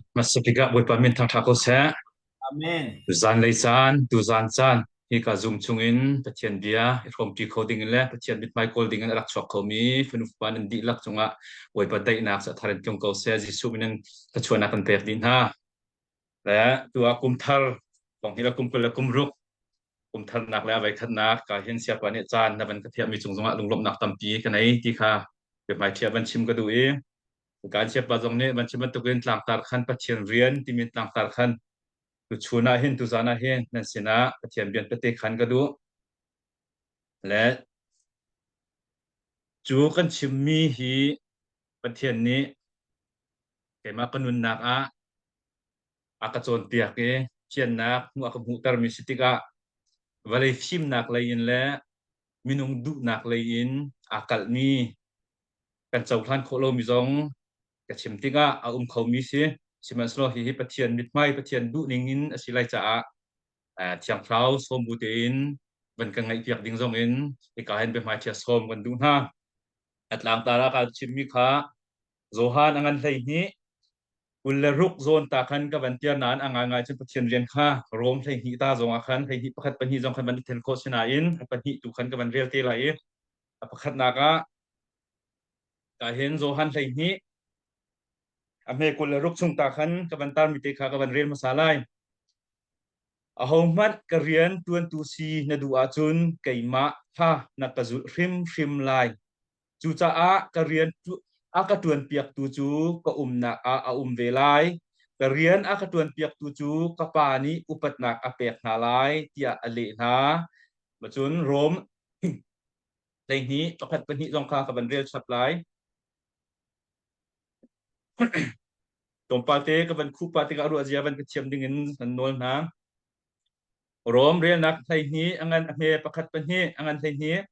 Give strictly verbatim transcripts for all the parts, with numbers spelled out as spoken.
Hmasa bik ah Bawipa min thangṭha ko seh. Amen. Tuzan lei caan, tuzan caan hi ka Zoom chungin Pathian bia i hrawmpi kho dingin le Pathian mithmai kawl dingin a rak chuak khomi fanu fapa nan dihlak cungah Bawipa daihnak sa thar in tlung ko seh. Jesuh min in thluachuahnak kan pek dih hna. Le tua kum thar, kong hi le kum kul le kum ruk, kum tharnak le a veikhatnak ka hin siapa nih caan na van ka thiahmi cung zongah lunglawmhnak tampi ka nei ti kha biahmaiṭhiah van chim ka duh i, kan siapa zong nih van chim bantukin tlangtar khan Pathian rian timi tlangtar khan tuchun ah hin, tuzan ah hin nan sinah Pathian bia in pe te khan ka duh. Le cu kan chimmi hi Pathian nih keimah ka nunnak ah a ka cawnpiak i, fiannak hnu a ka hmuhtermi si tikah, vawlei fimnak lei in le minung duhnak lei in aa kalhmi, kan cohlan khawh lomi zong ka chim tikah a um khomi si. Sihmanhsehlaw hihi Pathian mithmai, Pathian duh ningin a si lai caah, aa, thiangthlau sawm bu tein van kan ngaihpiak ding zongin hika hin biahmaiṭhiah sawm kan duh hna. A tlangtar ah ka chimmi kha Johan a ngan hleihnih, kul le ruk zawn ta khan ka van tiar nain a ngaingai cun Pathian rian kha Rom hleihnih ta zongah khan, hleihnih pakhat pahnih zong khan van i thlen khawh sinain a pahnih tu khan ka van rel te lai i, a pakhatnak ah ka hin Johan hleihnih a hme kul le ruk chung ta khan ka van tarmi te kha ka van rel hmasa lai. Ahohmanh ka rian ṭuantu si na duh ahcun keimah kha na ka zulh hrimhrim lai. Cucaah ka rian ṭu-, a ka ṭuanpiaktu cu ka umnak ah a um ve lai. Ka rian a ka ṭuanpiaktu cu ka Pa nih upatnak a pek hna lai, tiah a leh hna. Macun Rom hleihnih pakhat pahnih zong kha ka van rel chap lai. Tlawmpal te ka van khuh pah tikah ruahzia van ka thiam dingin nan nawl hna. Rom relnak hleihnih a ngan a hme pakhat pahnih a ngan hleihnih.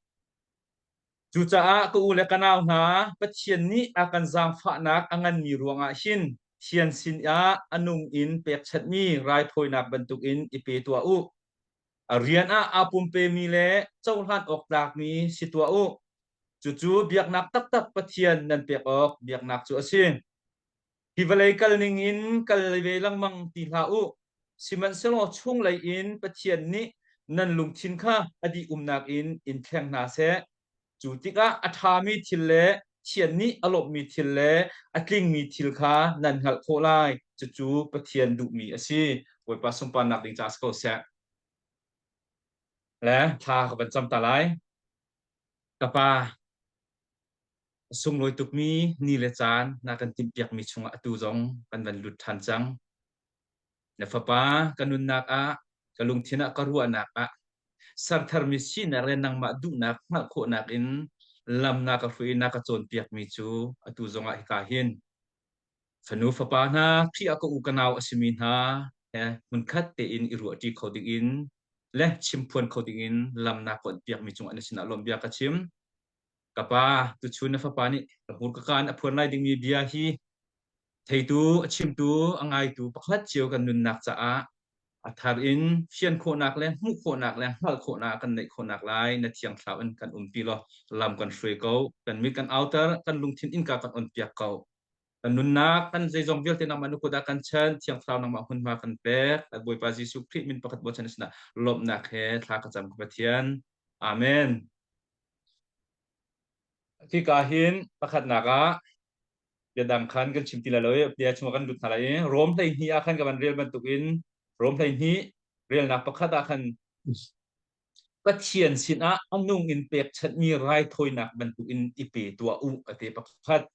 Cucaah ka u le ka nau hna, Pathian nih a kan zaangfahnak a nganmi ruangah hin fian sin ah a nung in pekchanhmi raithawinak bantukin i pe tuah u. A rian ah aa pumpemi le cohlan awk tlakmi si tuah u. Cucu biaknak taktak Pathian nan pek awk biaknak cu a si. Hi vawlei kal ningin kal ve lengmang ti hlah u. Sihmanhsehlaw chunglei in Pathian nih nan lungthin kha a dih umnak in in thleng hna seh. Cu tikah a ṭhami thil le Pathian nih a lawmhmi thil le a tlingmi thil kha nan hngalh khawh lai. Cucu Pathian duhmi a si. Bawipa sunparnak ding ca si ko seh. Le thla ka van cam ta lai. Ka Pa, a sunglawi tukmi ni le caan na kan timhpiakmi chungah atu zong kan van lut ṭhan cang. Na Fapa ka nunnak ah, ka lungthin ah, ka ruahnak ah serthermi sinak le nangmah duhnak hngalh khawhnak in lam na ka hruai, na ka cawnpiakmi cu atu zongah hika hin fanu fapa hna, Khrih ah ka u ka nau a simi hna he hmunkhat tein i ruahṭi kho dingin le chimphuan kho dingin lam na ka on piakmi cungah na sinah lawmhbia ka chim. Ka Pa, tuchun na Fapa nih ka hmur ka kan a phuan lai dingmi bia hi theitu, a chimtu, a ngaitu pakhat cio kan nunnak caah a thar in fian khawhnak le hmuh khawhnak le hngalh khawhnak kan neih khawhnak lai na thiang thlau in kan umpi law, lam kan hruai ko, kan mit kan auter, kan lungthin innka kan on piak ko. Kan nunnak kan zeizong vialte nangmah na kut ah kan chan, thiang thlau nangmah hmunhma kan pek, kan Bawipa Jesuh Khrih min pakhat bochan a sinah lawmhnak he thla ka cam ka Pathian. Amen. Hika hin pakhatnak ah bia dang khan kan chim ti lai lo i, bia chungah kan lut hna lai i, Rom hleihnih ah khan ka van rel bantukin, Rom hleihnih relnak pakhat ah khan Pathian sinah a nung in pekchanhmi raithawinak bantukin i pe tuah u, a ti pakhat.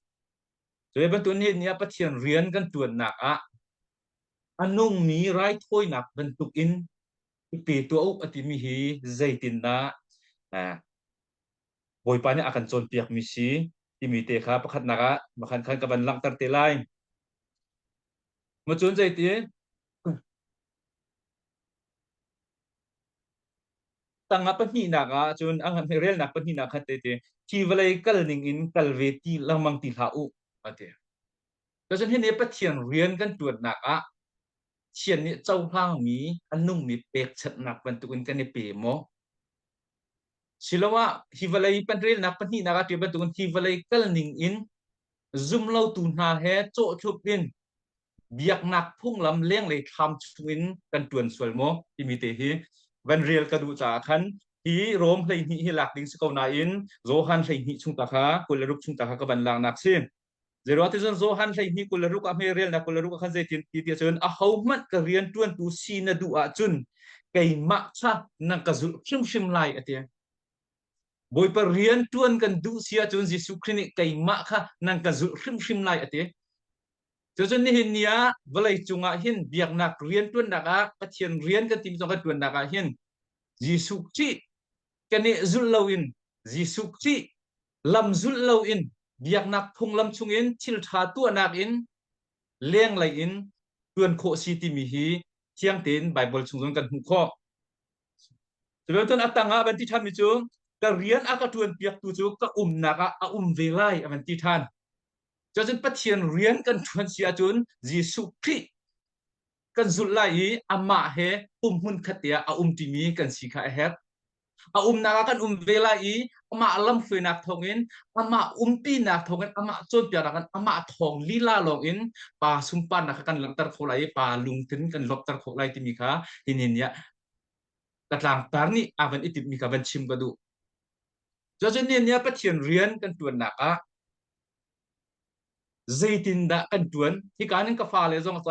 Cui bantuk nih, nih ah Pathian rian kan ṭuannak ah a nungmi raithawinak bantukin i pe tuah u, a timi hi zeitindah, ah, Bawipa nih a kan cawnpiakmi si timi te kha pakhatnak ah makhan khan ka van langhter te lai. Macun zeiti tangah pahnihnak ah cun, a relnak pahnihnak kha tete, hi vawlei kal ningin kal ve ti lengmang ti hlah u, a ti. Cun hi nih Pathian rian kan ṭuannak ah Pathian nih cohlangmi, a nungmi pekchanhnak bantukin kan i pe maw? Siloah hi vawlei pan relnak pahnihnak ah ṭi bantukin hi vawlei kal ningin zum lotu hna he cawhtlup in biaknak phunglam lenglei thlam chungin kan ṭuan sual maw timi te hi van rel ka duh caah khan hi Rom hleihnih hi lak ding si ko nain Johan hleihnih chung ta kha, kul le ruk chung ta kha ka van laknak si. Zeruati cun Johan hleihnih kul le ruk ah hme relnak kul le ruk ah khan zeitin ti tiah cun, ahohmanh ka rianṭuantu si na duh ahcun keimah kha nan ka zulh hrimhrim lai, a ti. Bawipa rianṭuan kan duh si ahcun Jesuh Khrih nih keimah kha nan ka zulh hrimhrim lai, a ti. Cucun nihin ni ah vawlei cungah hin biaknak rianṭuannak ah Pathian rian kan timi zong kan ṭuannak ah hin Jesuh Khrih ka neh zulh loin, Jesuh Khrih lam zulh loin, biaknak phunglam chungin thil ṭha tuahnak in lenglei in ṭuan khawh si timi hi thiang tein Baibal chung zong kan hmuh khawh. Cucu a tangah a van ti ṭhanmi cu, ka rian a ka ṭuanpiaktu cu ka umnak ah a um ve lai, a van ti ṭhan. Cucun Pathian rian kan ṭuan si ahcun Jesuh Khrih kan zulh lai i amah he pumhmun khat te ah a um ṭimi kan si kha a herh. A umnak ah kan um ve lai i amah lamhruainak thawngin, amah umpinak thawngin, amah cawnpiaknak in amah thawng lila lawngin Pa sunparnak kha kan langhter kho lai i Pa lungthin kan lawpter kho lai timi kha hinin ya ka tlangtar nih a van i timhmi kha van chim ka duh. Cucun nihin ni ah Pathian rian kan ṭuannak ah zeitindah kan ṭuan? Hika nih ka fale zong a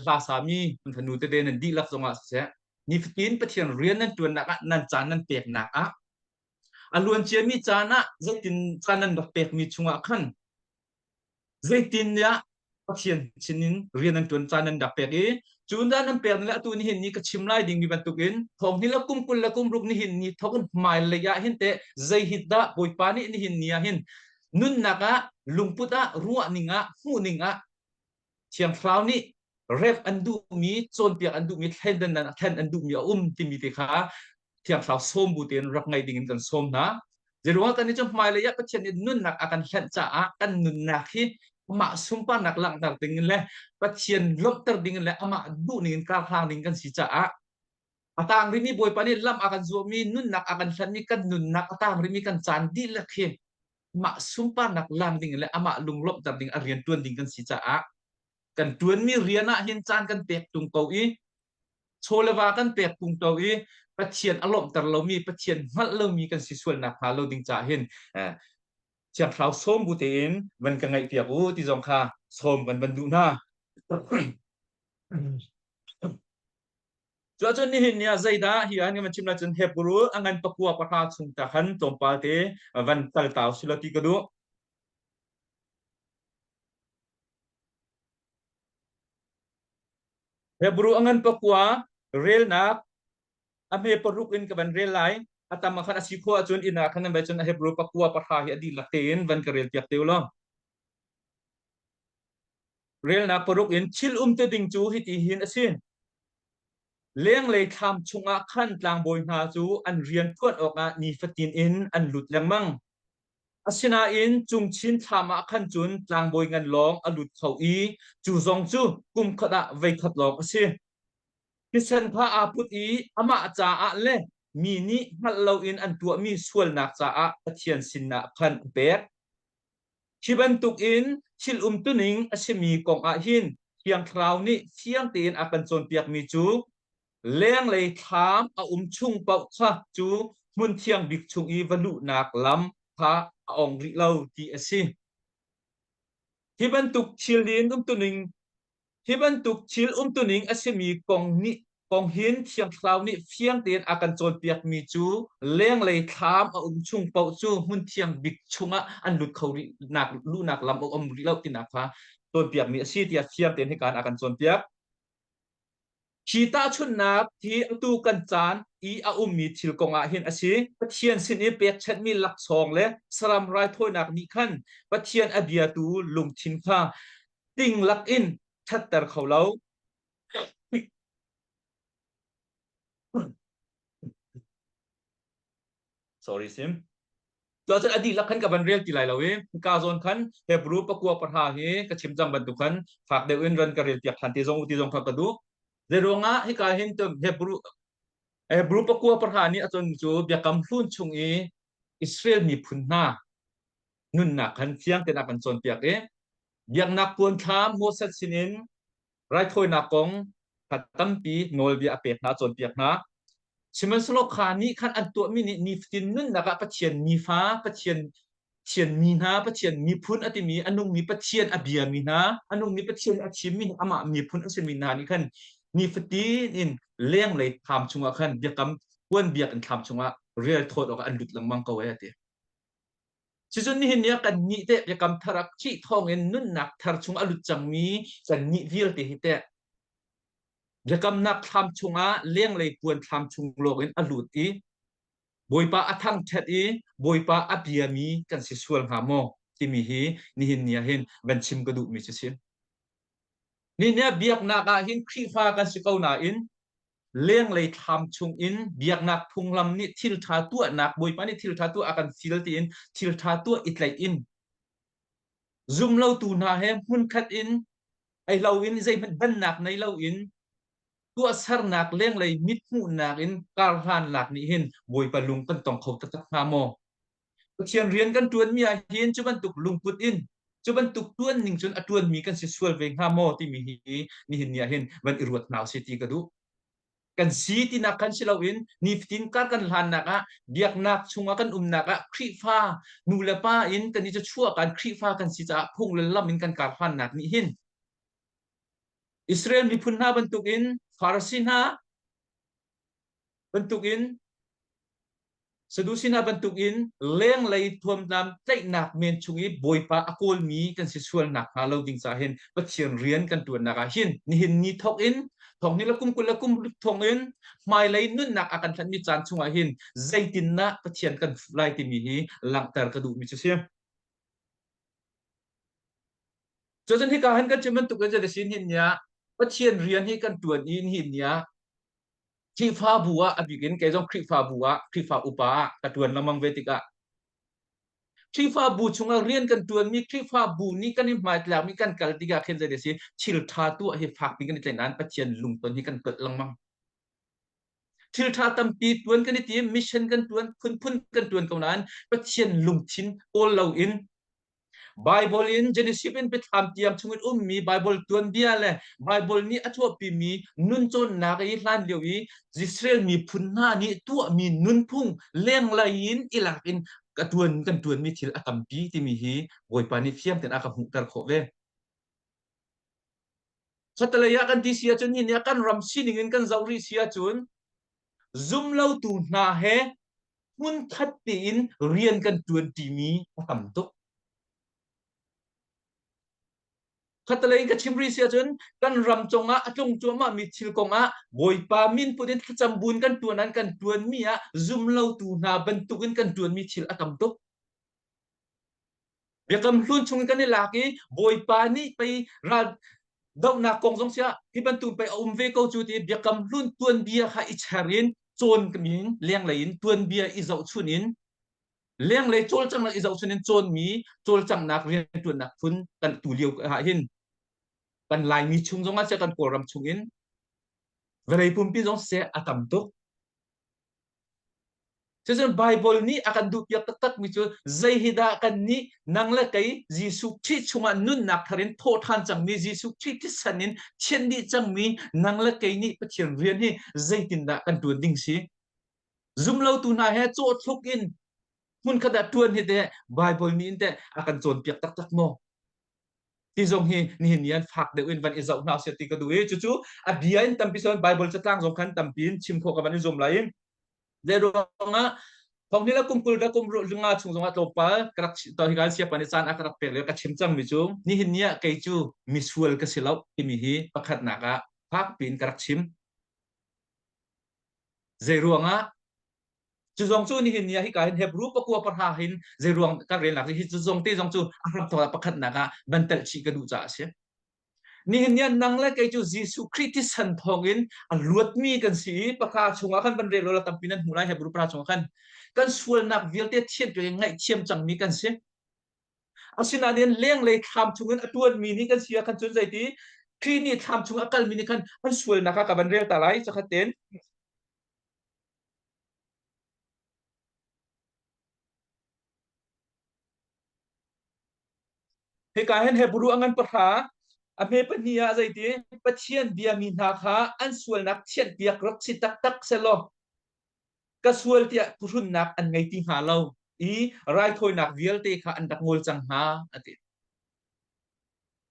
hlasami kan fanu tete nan dihlak zongah siseh, nifatin Pathian rian nan ṭuannak ah nan caan nan peknak ah a luanciami caan ah zeitin caan nan rak pekmi chungah khan zeitin ah Pathian sinin rian nan ṭuan caan nan rak pek i, cun dah nan pek ning le atu nihin ni ka chim lai dingmi bantukin, thawng hnih le kum kul le kum ruk nihin ni thawk in hmailei ah hin teh zei hi dah Bawipa nih nihin ni ah hin nunnak ah, lungput ah, ruah ning ah, hmuh ning ah, thiangthlau nih rep an duhmi, cawnpiak an duhmi, thlen an, thlen an duhmi a um timi te kha thiangthlau sawm bu tein rak ngaih dingin kan sawm hna. Zeiruangah kan i cu hmailei ah Pathian nih nunnak a kan hlenh caah kan nunnak hi amah sunparnak langhter dingin le Pathian lawmhter dingin le amah duh ningin karhlang ding kan si caah a tangrimi Bawipa nih lam a kan zuahmi, nunnak a kan hlenhmi kan nunnak a tangrimi kan caan dihlak hi amah sunparnak lang dingin le amah lunglawmhter ding a rianṭuan ding kan si caah kan ṭuanmi rian ah hin caan kan pek tung ko i, chawleva kan pek tung ko i, Pathian a lawmhter lomi, Pathian hngalh lomi kan si sual nakhnga lo ding caah hin, eh, thiangthlau sawm bu tein van ka ngaihpiak u ti zong kha sawm kan van duh hna. Cuahcun nihin ni ah zeidah hi an kan van chim lai cun Hebru a ngan pakua pahra chung ta khan tlawmpal te van kaltau si lo ti ka duh. Hebru a ngan pakua relnak a hme paruk in ka van rel lai. A tam ah khan a si khawh ahcun inn ah khan nan vai cun a Hebru pakua pahra hi a dihlak tein van ka rel piak te u law. Relnak paruk in thil umtu ding cu hiti hin a si. Lenglei thlam chungah khan tlangbawi hna cu an rian ṭuan awkah nifatin in an lut lengmang. Asinain cungchin thlam ah khan cun tlangbawi ngan lawng a lut kho i, cu zong cu kum khat ah veikhat lawng a si. Thisen kha aa put i, amah caah le mi nih hngalh loin an tuahmi sualnak caah Pathian sinah khan a pek. Hi bantukin thil umtuning a simi kong ah hin Thiang Thlarau nih fiang tein a kan cawnpiakmi cu lenglei thlam a um chung paoh kha cu hmun thiang bik chung i va luhnak lam kha a ong rih lo ti a si. Hi bantuk thil in umtuning, hi bantuk thil umtuning a simi kong nih, kong hin Thiang Thlarau nih fiang tein a kan cawnpiakmi cu lenglei thlam a um chung paoh cu hmun thiang bik chungah an lut kho rihnak, luhnak lam a um rih lo tinak kha cawnpiakmi a si, tiah fiang tein hika in a kan cawnpiak. Hi tahchunhnak hi atu kan caan i a ummi thil kong ah hin a si. Pathian sin i pekchanhmi laksawng le saram raithawinak nih khan Pathian a biatu lungthin kha tinglak in ṭhatter kho lo. Sorry, Sim. Tuah cun a dihlak khan ka van rel ti lai lo i, ka zawn khan Hebru pakua pahra hi ka chim cang bantuk khan fak deuh in ran ka rel piak ṭhan ti zong u ti zong kha ka duh. Zeiruangah hika hin tu Hebru, Hebru pakua pahra nih a cun cu biakam hlun chung i Israel miphun hna nunnak khan fiang tein a kan cawnpiak i, biaknak puan thlam Moses sinin raithawinak kong khat tampi nawlbia a pek hna, a cawnpiak hna. Simon Saloka nih khan an tuahmi nih nifatin nunnak ah Pathian mi hna, Pathian, Pathian mi hna, Pathian miphun a timi, a nungmi Pathian a biami hna, a nungmi Pathian a thimmi hna, amah miphun a simi hna nih khan nifatin in lenglei tham chungah khan biakam puan biakinn tham chungah rial thawt awk an lut lengmang ko e, a ti. Cucun nihin ni ah kannih teh biakam thar ah Khrih thawngin nunnak thar chung a lut cangmi kannih vialte hi teh biakamnak thlam chungah lenglei puan thlam chung lawngin a lut i Bawipa a thangṭhat i Bawipa a biami kan si sual hnga maw timi hi nihin ni ah hin van chim ka duhmi cu si. Nihin ni ah biaknak ah hin Khrihfa kan si ko nain lenglei thlam chungin biaknak phunglam nih thilṭha tuahnak, Bawipa nih thilṭha tuah a kan fial tiin thilṭha tuah i tlaih in zumlotu hna he hmunkhat in, ei lo in zeihmanh dannak nei lo in tuahsernak lenglei mithmuhnak in karhlannak nih hin Bawipa lung kan tong kho taktak hnga maw? Pathian rian kan ṭuanmi ah hin cu bantuk lungput in, cu bantuk ṭuan ning cun a ṭuanmi kan si sual ve hnga maw timi hi nihin ni ah hin van i ruat hna usih ti ka duh. Kan si tinak khan si loin nifatin kar kan hlannak ah, biaknak chungah kan umnak ah Khrihfa nu le pa in kan i cuchuah kan Khrihfa kan si caah phunglam in kan karhlannak nih hin Israel miphun hna bantukin, Farasi hna bantukin, Sadusi hna bantukin lenglei thuamtlam tlaihnak men chung i Bawipa a kawlmi kan si sual nakhnga lo ding caah hin Pathian rian kan ṭuannak ah hin nihin ni thawk in, thawng hnih le kum kul le kum thawng in hmailei nunnak a kan hlanmi caan chungah hin zeitindah Pathian kan fuh lai timi hi langhter ka duhmi cu si. Cucun hika hin kan chim bantuk in zat a si nihin ni ah Pathian rian hi kan ṭuan i nihin ni ah Khrihfabu ah a bikin kei zong Khrihfabu ah Khrihfa upa ah ka ṭuan lengmang ve tikah Khrihfabu chungah rian kan ṭuanmi Khrihfabu nih kan i hmaitlakmi kan kal tikah khin zat a si thilṭha tuah hi fakpi kan i tlaih nain Pathian lungton hi kan tolh lengmang. Thilṭha tampi ṭuan kan i ti, mission kan ṭuan, phunphun kan ṭuan ko nain Pathian lungthin kawl loin Baibal in Genesis in Biathlam tiang chungin ummi Baibal tuanbia le Baibal nih a chuahpimi nun cawnnak i hlan lio i Israel miphun hna nih tuahmi nunphung lenglei in i lak in ka ṭuan, kan ṭuanmi thil a tampi timi hi Bawipa nih fiang tein a ka hmuhter khawh ve. Khatlei ah kan ti si ahcun, nihin ni ah kan ram sining in kan zoh rih si ahcun, zumlotu hna he hmunkhat tein rian kan ṭuan ṭimi a tam tuk. Khatlei in ka chim rih si ahcun, kan ram cungah a tlung cuahmahmi thil kongah Bawipa min put in thlacam bun kan ṭuan an kan ṭuanmi ah zumlotu hna bantukin kan ṭuanmi thil a tam tuk. Biakam hlun chungin kan i lak i Bawipa nih pei ral dohnak kong zong si ah hi bantuk pei a um ve ko cu ti biakam hlun tuanbia kha i char in cawn min lenglei in tuanbia i zoh chun in lenglei cawlcanghnak i zoh chun in cawnmi cawlcanghnak rianṭuannak phun kan tu lio ah hin kan Laimi chung zongah si kan Kawlram chungin vawlei pumpi zong si a tam tuk. Cucun Baibal nih a kan duhpiak taktakmi cu zei hi dah kannih nang le kei Jesuh Khrih chungah nunnak thar in thawh ṭhan cangmi, Jesuh Khrih thisen in thianh dih cangmi nang le kei nih Pathian rian hi zeitindah kan ṭuan ding si? Zumlotu hna he cawhthluk in hmunkhat ah ṭuan hi teh Baibal nih in teh a kan cawnpiak taktak maw? Ti zong hi nihin ni an fak deuh in van i zoh hna usih ti ka duh i, cucu a bia in tampi sawn Baibal catlang zong khan tampi in chim khawh ka van i zuam lai in, zei ruangah thong hnih le kum kul le kum ruk nga chung zongah tlawmpal ka rak chim, tawh hi kan siapa nih caan a ka rak pek le ka chim cangmi cu nihin ni ah kei cu misual ka si lo timi hi pakhatnak ah fakpi in ka rak chim. Zei ruangah cu zong cu nihin ni ah hika hin Hebru pakua pahra hin zei ruang kan relnak hi cu zong te zong cu a hramthawk ah pakhatnak ah van telh chih ka duh caah a si. Nihin ni ah nang le kei cu Jesuh Khrih thisen thawngin a luatmi kan si i, pahra chungah khan van rel lawla tampi nan hmuh lai, Hebru pahra chungah khan kan sualnak vialte thianpiak i ngaihthiam cangmi kan si. Asinain lenglei thlam chungin a ṭuanmi nih kan si ah khan cun zeiti Khrih nih thlam chungah a kalmi nih khan an sualnak ah ka van rel ta lai, cakhat tein. Hika hin Hebru a ngan pahra A hme pahnih ah zeiti, Pathian biami hna kha an sualnak thianhpiak rak si taktak sehlaw, ka sual tiah phuhrunnak an ngei ti hnga lo i, raithawinak vialte kha an rak ngol cang hna, a ti.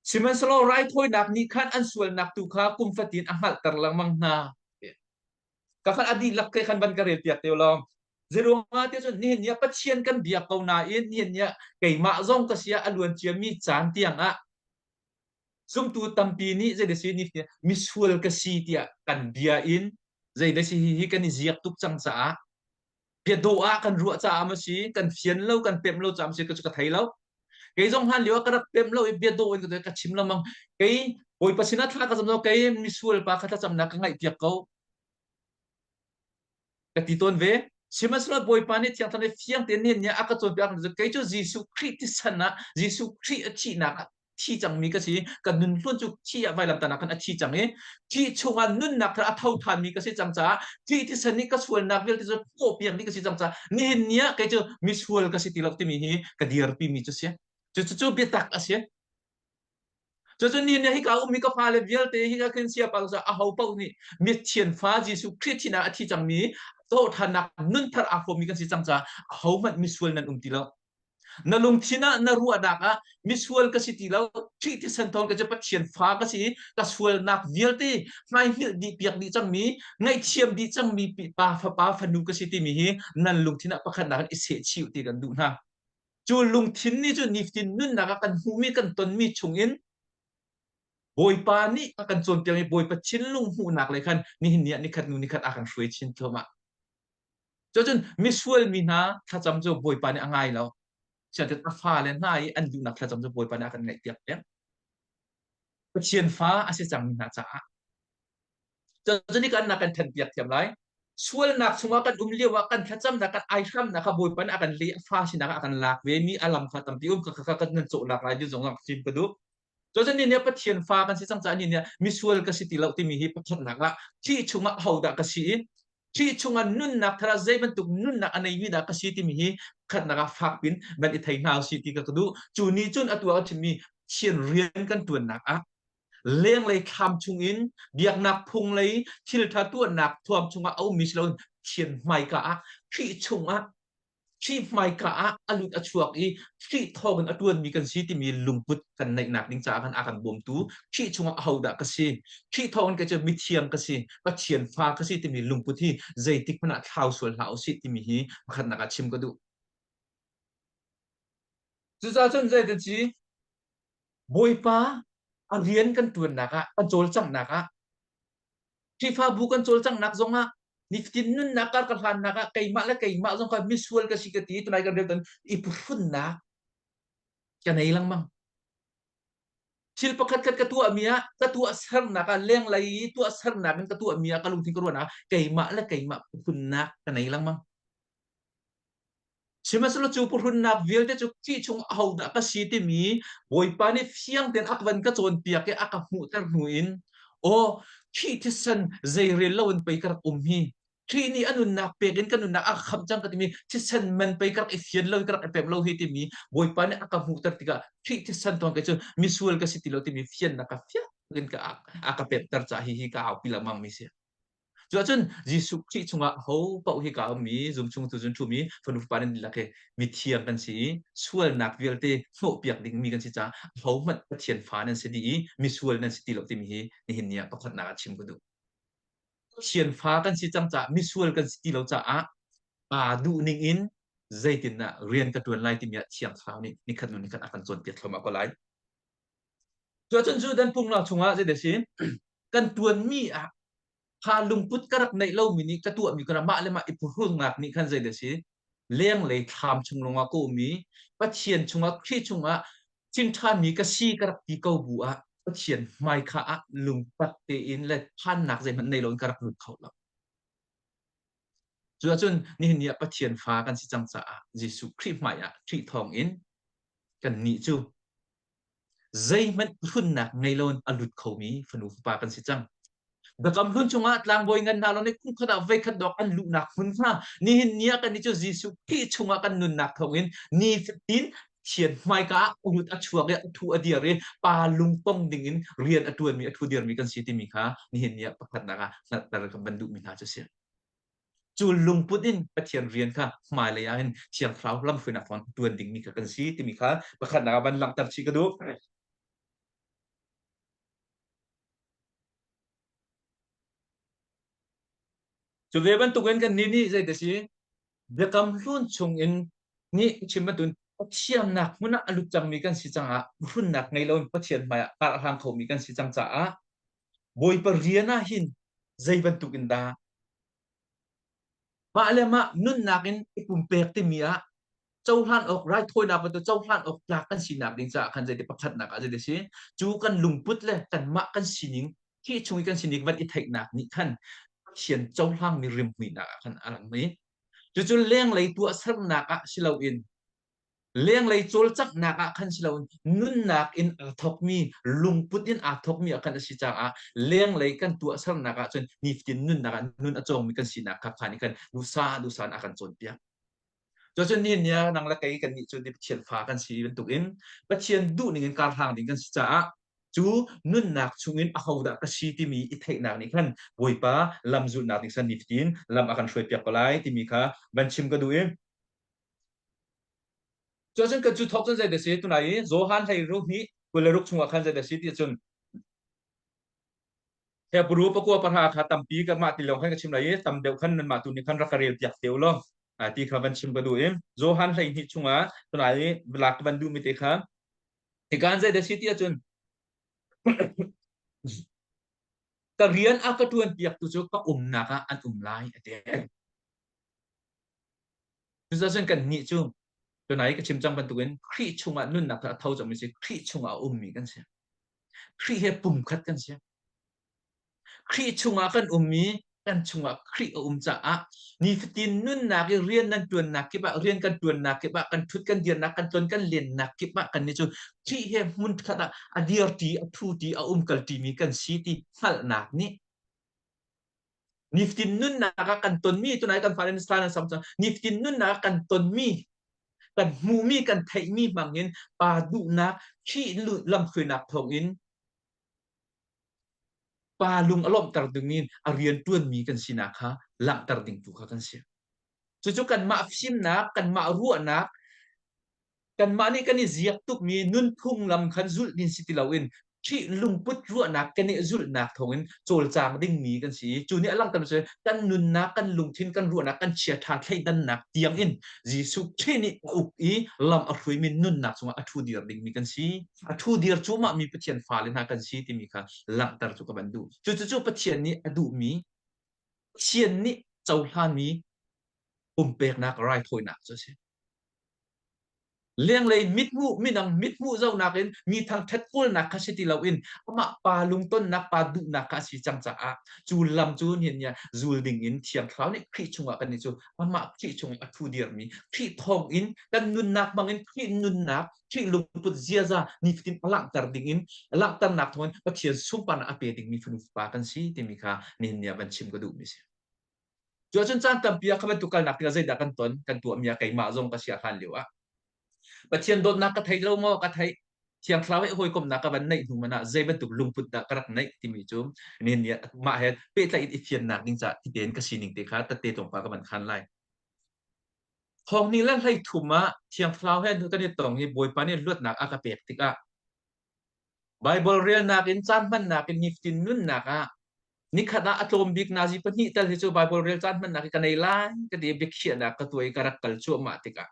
Sihmanhsehlaw raithawinak nih khan an sualnak tu kha kum fatin a hngalhter lengmang hna. Ka khan a dihlak te khan van ka relpiak te u law. Zeiruangah tiah cun nihin ni ah Pathian kan bia ko nain nihin ni ah keimah zong ka si ah a luan ciami caan tiangah zumtu tampi nih zei a si, nihin ni ah misual ka si tiah kan bia in, zei a si hihi kan i ziak tuk cang caah, biadawh ah kan ruah caah maw si, kan fian lo, kan pemh lo caah maw si, ka cu ka thei lo. Kei zong hlan lio ah ka rak pemh lo i biadawh in ka tuah, ka chim lengmang. Kei Bawipa sinah thla ka cam lo, kei misual pa kha thlacamnak ka ngaihpiak ko, ka ti tawn ve. Sihmanhsehlaw Bawipa nih thiang thang le fiang tein nihin ni ah a ka cawnpiak, kei cu Jesuh Khrih thisen ah, Jesuh Khrih a thihnak ah thi cangmi ka si, ka nun hlun cu thih ah vailamtahnak khan a thi cang i, thih chungah nunnak thar a tho ṭhanmi ka si cang caah, thih thisen nih ka sualnak vialte cu thawhpiakmi ka si cang caah, nihin ni ah kei cu misual ka si ti lo timi hi ka dirpimi cu si. Cucu cu biatak a si. Cucu nihin ni ah hika ummi ka fale vialte hi ka khin siapa lo caah aho paoh nih mithian fa Jesuh Khrih thihnak a thi cangmi thawhṭhannak nun thar aa hrawmmi kan si cang caah ahohmanh misual nan um ti lo. Na lungthin ah na ruahnak ah misual ka si ti lo, Khrih thisen thawng ka cu Pathian fa ka si, ka sualnak vialte hmaihmilh dih piak dih cangmi, ngaihthiam dih cangmi pi-, pa, fapa, fanu ka si timi hi nan lungthin ah pakhatnak in i seh chih uh ti kan duh hna. Cu lungthin nih cu nifatin nunnak ah kan hmuhmi, kan tonmi chungin Bawipa nih a kan cawnpiakmi Bawipa thinlung hmuhnak le khan nihin ni ah nikhat hnu nikhat a kan hruai chin thluahmah. Cucun misual mi hna thlacam cu Bawipa nih a ngai lo. Siate a fale hna i an duhnak thlacam cu Bawipa nih a kan ngaihpiak peng. Pathian fa a si cangmi hna caah. Cucun hi kan nak kan thanpiak thiam lai. Sualnak chungah kan um lio ah kan thlacamnak, kan aihramnak kha Bawipa nih a kan leh, a fa sinak ah a kan lak ve mi a lam kha tampi um kha, kha, kha kan nan cawh lak lai dih zong zong ka chim ka duh. Cucun nihin ni ah Pathian fa kan si cang caah nihin ni ah misual ka si ti lo timi hi pakhatnak ah Khrih chungah ahodah ka si i, Khrih chungah nunnak thar ah zei bantuk nunnak a neimi dah ka si timi hi pakhatnak ah fakpin van i thei hna usih ti ka, ka duh. Cu nih cun atu ah ka chimmi Pathian rian kan ṭuannak ah lenglei thlam chungin, biaknak phunglei, thil ṭha tuahnak thuam chungah a ummi si loin Pathian hmaika ah, Khrih chungah, Khrih hmaika ah a lut a chuak i Khrih thawngin a ṭuanmi kan si timi lungput kan neihnak ding caah kan, a kan bawmtu, Khrih chungah ahodah ka si, Khrih thawngin kei cu mithiang ka si, Pathian fa ka si timi lungput hi zeitik hmanh ah thlau sual hlah usih timi hi pakhatnak ah chim ka duh. Cucaah cun zei a si? Bawipa a rian kan ṭuannak ah, kan cawlcanghnak ah, Khrihfabu kan cawlcanghnak zongah, nifatin nunnak kar ka hlannak ah, keimah le keimah zong kha misual ka si ka ti, tunai kan rel tawn i phuhrunnak ka nei lengmang. Thil pakhatkhat ka tuahmi ah, ka tuahsernak ah, lenglei tuahsernak in ka tuahmi ah, ka lungthin ka ruahnak ah, keimah le keimah phuhrunnak ka nei lengmang. Sihmanhsehlaw cu phuhrunnak vialte cu Khrih chung ahodah ka si timi Bawipa nih fiang tein a van ka cawnpiak i a ka hmuhter hnu in, aw, Khrih thisen zei rel loin pei ka rak um hi. Khrih nih a nunnak pek in ka nunnak a ka khamh cang ka timi thisen man pei ka rak i fian lo, ka rak i pemh lo hi timi Bawipa nih a ka hmuhter tikah Khrih thisen thawng kei cu misual ka si ti lo timi fiannak ka fiang in ka, a, a ka pemhter caah hihi ka aupi lengmangmi si. Cuahcun Jesuh Khrih chungah aho paoh hi ka ummi, zumchung tu zun ṭhumi fanu fapa nan dihlak hi mithiang kan si i, sualnak vialte hnawhpiak dingmi kan si caah ahohmanh Pathian fa nan si dih i, misual nan si ti lo timi hi nihin ni ah pakhatnak ah chim ka duh. Pathian fa kan si cang caah misual kan si ti lo caah aa duh ning in zeitindah rian ka ṭuan lai timi ah Thiang Thlarau nih nikhat hnu nikhat a kan cawnpiak thluahmah ko lai. Cuahcun cu dan pumla chungah zei a si? Kan ṭuanmi ah kha lungput ka rak neih lomi nih ka tuahmi kha mah le mah i phuhrunnak nih khan zei a si? Lenglei thlam chung lawngah ka ummi, Pathian chungah, Khrih chungah thinṭhanmi ka si ka rak ti ko bu ah Pathian hmaika ah lungtak tein le phannak zeihmanh nei loin ka rak lut kho lo. Cuahcun nihin ni ah Pathian fa kan si cang caah Jesuh Khrih hmaiah Khrih thawngin kannih cu zeihmanh hrunnak ngei loin a lut khomi fanu fapa kan si cang. Biakam hlun chungah tlangbawi ngan hna lawng nih kum khat ah veikhat dawk an luhnak hmun kha nihin ni ah kannih cu Jesuh Khrih chungah kan nunnak thawngin nifatin Pathian hmaika ah a lut a chuak i a thu a dir i pa lungpong dingin rian a ṭuanmi, a thu dirmi kan si timi kha nihin ni ah pakhatnak ah hngalhter kan van duhmi hna cu si. Cu lungput in Pathian rian kha hmailei ah hin thiang thlarau lamhruainak hrawng ṭuan dingmi kha kan si timi kha pakhatnak ah van langhter chih ka duh. Cu ve bantukin kan ni nih zei a si? Biakam hlun chungin nih chim bantukin Pathian nak hmun ah a lut cangmi kan si cang ah, hrunnak ngei loin Pathian hmai ah karhlang khomi kan si cang caah, Bawipa rian ah hin zei bantukin dah mah le mah nunnak in i pumpek timi ah cohlan awk, raithawinak bantuk cohlan awk tlak kan sinak ding caah khan zei ti pakhatnak ah zei a si? Cu kan lungput le kanmah kan sining, hi chung i kan sining van i theihnak nih khan Pathian cohlangmi rimhmuinak ah khan a lang i, cucu lenglei tuahsernak ah si loin, lenglei cawlcanghnak ah khan si loin, nunnak in aa thawkmi, lungput in aa thawkmi ah khan a si caah, lenglei kan tuahsernak ah cun nifatin nunnak ah nun a cawngmi kan sinak kha khan i kan duhsah, duhsah in a kan cawnpiak. Cucun nihin ni ah nang le kei kan nih cu Pathian fa kan si bantukin Pathian duh ningin karhlang ding kan si caah, cu nunnak chungin ahodah ka si timi i theihnak nih khan Bawipa lam zulhnak ding san nifatin lam a kan hruaipiak ko lai timi kha van chim ka duh i, cucun kan cu thawk cun zei a si? Tunai i Johan hleiruk hnih kul le ruk chungah khan zei a si ti cun, Hebru pakua pahra kha tampi kanmah ti lawng khan ka chim lai i, tam deuh khan nanmah tu nih khan rak ka rel piak te u law, aa, ti kha van chim ka duh i, Johan hleihnih chungah tunai i lak ka van duhmi te kha, hika in zei a si ti ahcun, ka rian a ka ṭuanpiaktu cu ka umnak ah an um lai, a ti. Cucaah cun kannih cu tunai ka chim cang bantukin Khrih chungah nunnak kha a tho cangmi si, Khrih chungah a ummi kan si. Khrih he pumkhat kan si. Khrih chungah kan ummi, kan chungah Khrih a um caah, nifatin nunnak i rian nan ṭuannak kip ah, rian kan ṭuannak kip ah, kan ṭhut kan dirnak, kan tlon kan lennak kip ah kannih cu Khrih he hmunkhat ah a dirṭi, a ṭhuṭi, a umkal ṭimi kan si ti hngalhnak nih, nifatin nunnak ah kan tonmi, tunai kan fale nih sal an sam cang, nifatin nunnak ah kan tonmi, kan hmuhmi, kan theihmi hmangin pa duhnak, Khrih lamhruainak thawngin pa lung a lawmhter dingin a rianṭuanmi kan sinak kha langhter dingtu kha kan si. Cucu kanmah fimnak, kanmah ruahnak, kanmah nih kan i ziak tukmi nunphung lam khan zulh ding si ti loin, Khrih lungput ruahnak kan i zulhnak thawngin cawlcang dingmi kan si i, cu nih a langhter mi si kan nunnak, kan lungthin, kan ruahnak, kan chiaṭha thleidannak tiangin Jesuh Khrih nih a uk i lam a hruaimi nunnak cungah a ṭhu dir dingmi kan si. A ṭhu dir cuahmahmi Pathian fale hna kan si timi kha langhter cu ka van duh. Cucu cu Pathian nih a duhmi, Pathian nih cohlanmi pumpeknak, raithawinak cu a si. Lenglei mithmuh, minung mithmuh zohnak in mi thangṭhat kawlnak kha si ti loin, amah pa lungtonnak, pa duhnak kha a si cang caah, cu lam cu nihin ni ah zul dingin Thiang Thlarau nih Khrih chungah kannih cu amah Khrih chungah a ṭhu dirmi, Khrih thawngin kan nunnak hmangin Khrih nunnak, Khrih lungput ziaza nifatin a langhter dingin, a langhternak thawngin Pathian sunparnak a pe dingmi fanu fapa kan si timi kha nihin ni ah van chim ka duhmi si. Cu ahcun caan tampi ah kha bantuk kalnak tikah zeidah kan ton, kan tuahmi ah keimah zong ka si a hlan lio ah Pathian dawtnak ka theih lo maw? Ka theih. Thiang Thlarau he hawikomhnak ka van neih hnu hmanh ah zei bantuk lungput dah ka rak neih timi cu nihin ni ah mah he pehtlaih in i fiannak ding caah ti tein ka sining te kha tette tlawngpa ka van khan lai. Thawng hnih le hleithum ah Thiang Thlarau he kan i tong hi Bawipa nih luatnak a ka pek tikah, Baibal relnak in, caan hmannak in, nifatin nunnak ah nikhat ah a tlawm bik nazi pahnih tal hi cu Baibal rel, caan hmannak hi ka nei lai ka ti, biakhiahnak ka tuah i ka rak kal cuahmah tikah,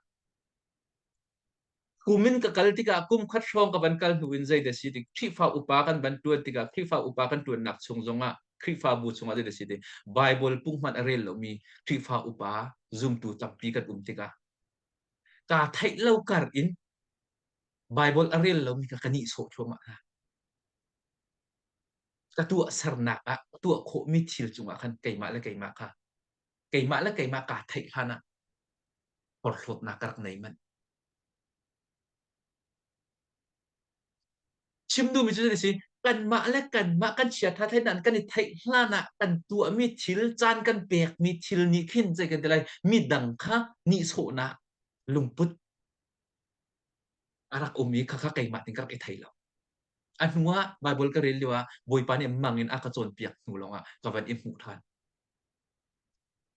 kum in ka kal tikah, kum khat hrawng ka van kal hnu in zei dah si ti, Khrihfa upa kan van ṭuan tikah, Khrihfa upa kan ṭuannak chung zongah, Khrihfabu chungah zei dah si ti, Baibal pumhman a rel lomi Khrihfa upa zumtu tampi kan um tikah, kaa theih lo kar in Baibal a rel lomi kha ka nihsawh thluahmah hna. Ka tuahsernak ah ka tuah khawhmi thil cungah khan keimah le keimah kha, keimah le keimah kaa theih hlan ah porhlawtnak ka rak nei manh. Chim duhmi cu zei a si? Kanmah le kanmah kan chiaṭha thleidan kan i theih hlan ah kan tuahmi thil, caan kan pekmi thil nih khin zei kan ti lai, midang kha nihsawhnak, lungput, a rak um i khakha keimah ning ka rak i thei lo. A hnuah Baibal ka rel lio ah Bawipa nih mangin a ka cawnpiak hnu lawngah ka van i hmuh ṭhan.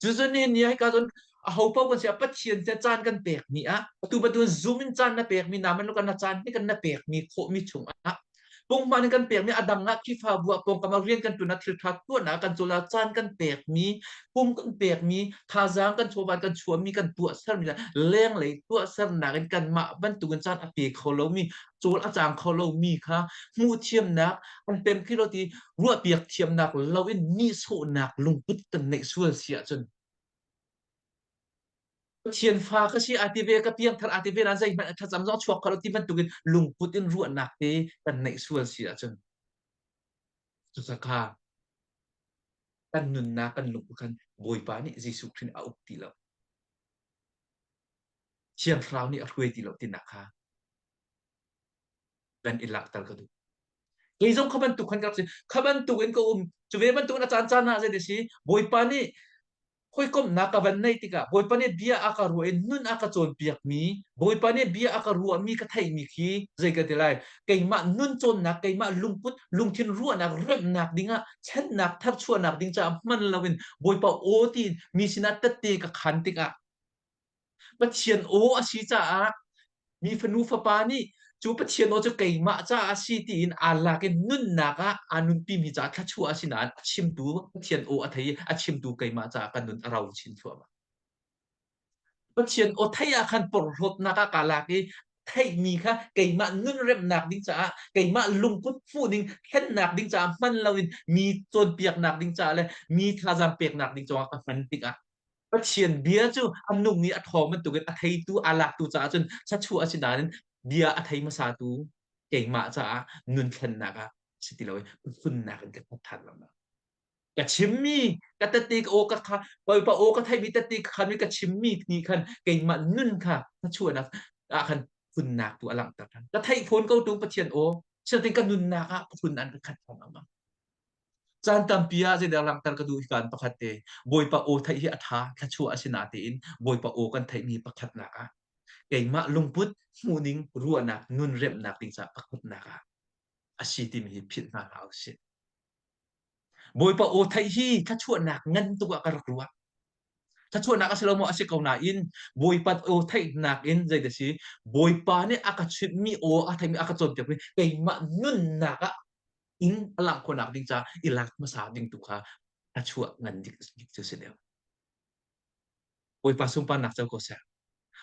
Cucu nihin ni ah hika cun a hopo kan si ah Pathian te caan kan pekmi ah, atu bantuk in zum in caan na pekmi, na man lo kan na caan hi kan na pekmi khawhmi chungah, pawngman in kan pekmi a dang ah Khrihfabu ah pawngkam ah rian kan ṭuan ah thil ṭha tuahnak kan cawl ah caan kan pekmi, pum kan pekmi, thazaang kan chuahvan kan chuahmi kan tuahsermi lenglei tuahsernak in kanmah bantukin caan a pe kho lomi, cawl a cang kho lomi kha hmuh thiamnak, an pem khi lo ti ruahpiak thiamnak lo in nihsawhnak lungput kan neih sual si ahcun, Pathian fa ka si aa ti ve, ka piangthar aa ti ve, nan zeihmanh a thlacam zong a chuak kho lo ti bantukin lungput in ruahnak te kan neih sual si ahcun, cucaah kha kan nunnak kan lungput khan Bawipa nih Jesuh Khrih nih a uk ti lo, Thiang Thlarau nih a hruai ti lo tinak kha kan i langhter ka duh. Kei zong kha bantuk khan ka rak si, kha bantuk in ka um, cu ve bantuk in a caan caan ah zei a si, Bawipa nih hawikomhnak ka van neih tikah Bawipa nih bia a ka ruah in nun a ka cawnpiakmi, Bawipa nih bia a ka ruahmi ka theihmi khi zei ka ti lai. Keimah nun cawnnak, keimah lungput, lungthin ruahnak, remhnak dingah, thlennak, tharchuahnak ding caah hman loin Bawipa aw tiin mi sinah tette ka khan tikah, Pathian aw a si caah, mi fanu fapa nih cu Pathian aw cu keimah caah a si tiin aa lak in nunnak ah aa nunpimi caah thluachuah a si nain a chimtu Pathian aw a thei i a chimtu keimah caah ka nun a rau chin thluahmah. Pathian aw theih ah khan porhlawtnak ah kaa lak i theihmi kha keimah nunremnak ding caah, keimah lungput hmuh ning thlennak ding caah hman loin mi cawnpiaknak ding caah le mi thazaang peknak ding cungah ka hman tikah, Pathian bia cu a nung i a ṭhawng bantukin a theitu, aa laktu caah cun thluachuah a si nain bia a thei hmasatu keimah caah nun thlennak ah si ti lo i, pathumnak in ka khat ṭhan lo. Ka chimmi, ka tete ka aw ka kha, Bawipa aw ka theihmi, tete ka khanmi, ka chimmi nih khan keimah nun kha thluachuahnak ah khan pathumnak tu a langhter ṭhan. Ka theih fawn ko tung Pathian aw, sinain ka nunnak ah pathumnak in ka khat ṭhan lo. Caan tampi ah zeidah langhter ka duh hi kan pakhat te, Bawipa aw theih hi a ṭha, thluachuah a si nain Bawipa aw kan theihmi pakhatnak ah keimah lungput hmuh ning ruahnak, nunremnak ding caah pakhatnak ah a si timi hi philh hna hlah usih. Bawipa aw theih hi thluachuahnak ngan tuk ah ka rak ruah. Thluachuahnak a si lo maw? A si ko nain Bawipa aw theihnak in zei a si? Bawipa nih a ka chimhmi aw, a theihmi, a ka cawnpiakmi keimah nunnak ah in a langh khawhnak ding caah i lak hmasa ding tu kha thluachuah ngan dik, dik cu si deuh. Bawipa sunparnak co ko seh.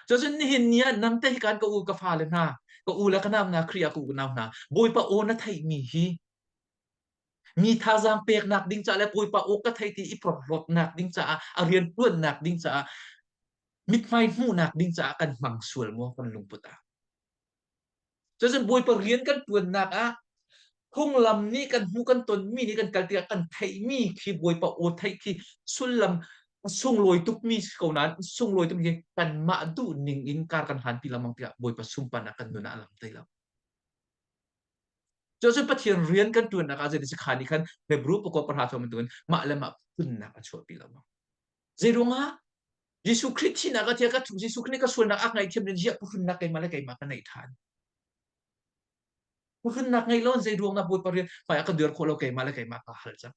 Cucun nihin ni ah nangte hi kan ka u ka fale hna, ka u le ka nau hna, Khrih ah ka u ka nau hna, Bawipa aw na theihmi hi mi thazaang peknak ding caah le Bawipa aw ka theih ti i porhlawtnak ding caah, a rianṭuannak ding caah, mithmai hmuhnak ding caah kan hmang sual maw kan lungput ah? Cucun Bawipa rian kan ṭuannak ah phunglam nih kan hmuh kan tonmi nih kan kal tikah kan theihmi khi Bawipa aw theih khi sullam a sunglawi tukmi si ko nain, sunglawi tukmi khi kanmah duh ning in kar kan hlanpi lengmang tikah Bawipa sunparnak kan nun ah a lang thei lo. Cucun Pathian rian kan ṭuannak ah zei a si? Kha nih khan Hebru pakua pahra chung bantukin mah le mah pathumnak a chuahpi lo. Zeiruangah? Jesuh Khrih thihnak ah thiang ka thuk, Jesuh Khrih nih ka sualnak a ngaihthiam ning hi a pathumnak keimah le keimah ka neih ṭhan. Pathumnak ngei lo in zeiruangah Bawipa rian hmai ah ka duar khawh lo, keimah le keimah ka hal cang.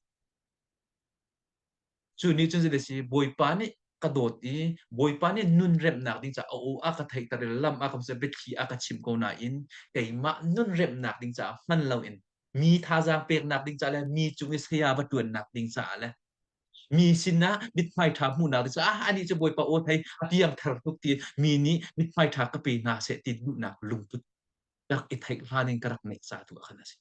Cu nih cun zei a si? Bawipa nih ka dawt i, Bawipa nih nunremnak ding caah a aw a ka theihter i lam a ka hmuhsak, biathli a ka chimh ko nain keimah nunremnak ding caah hman loin mi thazaang peknak ding caah le mi cung i saya va ṭuannak ding caah le mi sinah mithmai ṭha hmuhnak ding caah, ah, anih cu Bawipa aw thei, a piangthar tuk ti, mi nih mithmai ṭha ka pe hna seh ti duhnak lungput rak i theih hlan in ka rak neih ca tu ah khan a si.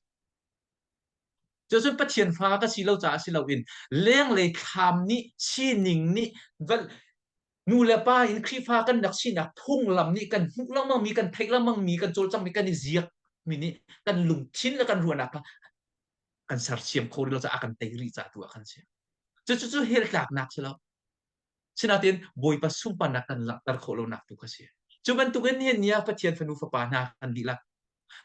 Cucun Pathian fa ka si lo caah a si loin, lenglei thlam nih, sining nih, val, nu le pa in Khrihfa kan rak sinak phunglam nih kan hmuh lengmangmi, kan theih lengmangmi, kan cawlcangmi, kan i ziakmi nih kan lungthin le kan ruahnak kha kan sersiam kho rih lo caah a kan tei rih caah tu ah khan si. Cucu cu hell tlaknak si lo. Sinain Bawipa sunparnak kan langhter khawh lonak tu kha si. Cu bantukin nihin ni ah Pathian fanu fapa hna kan dihlak.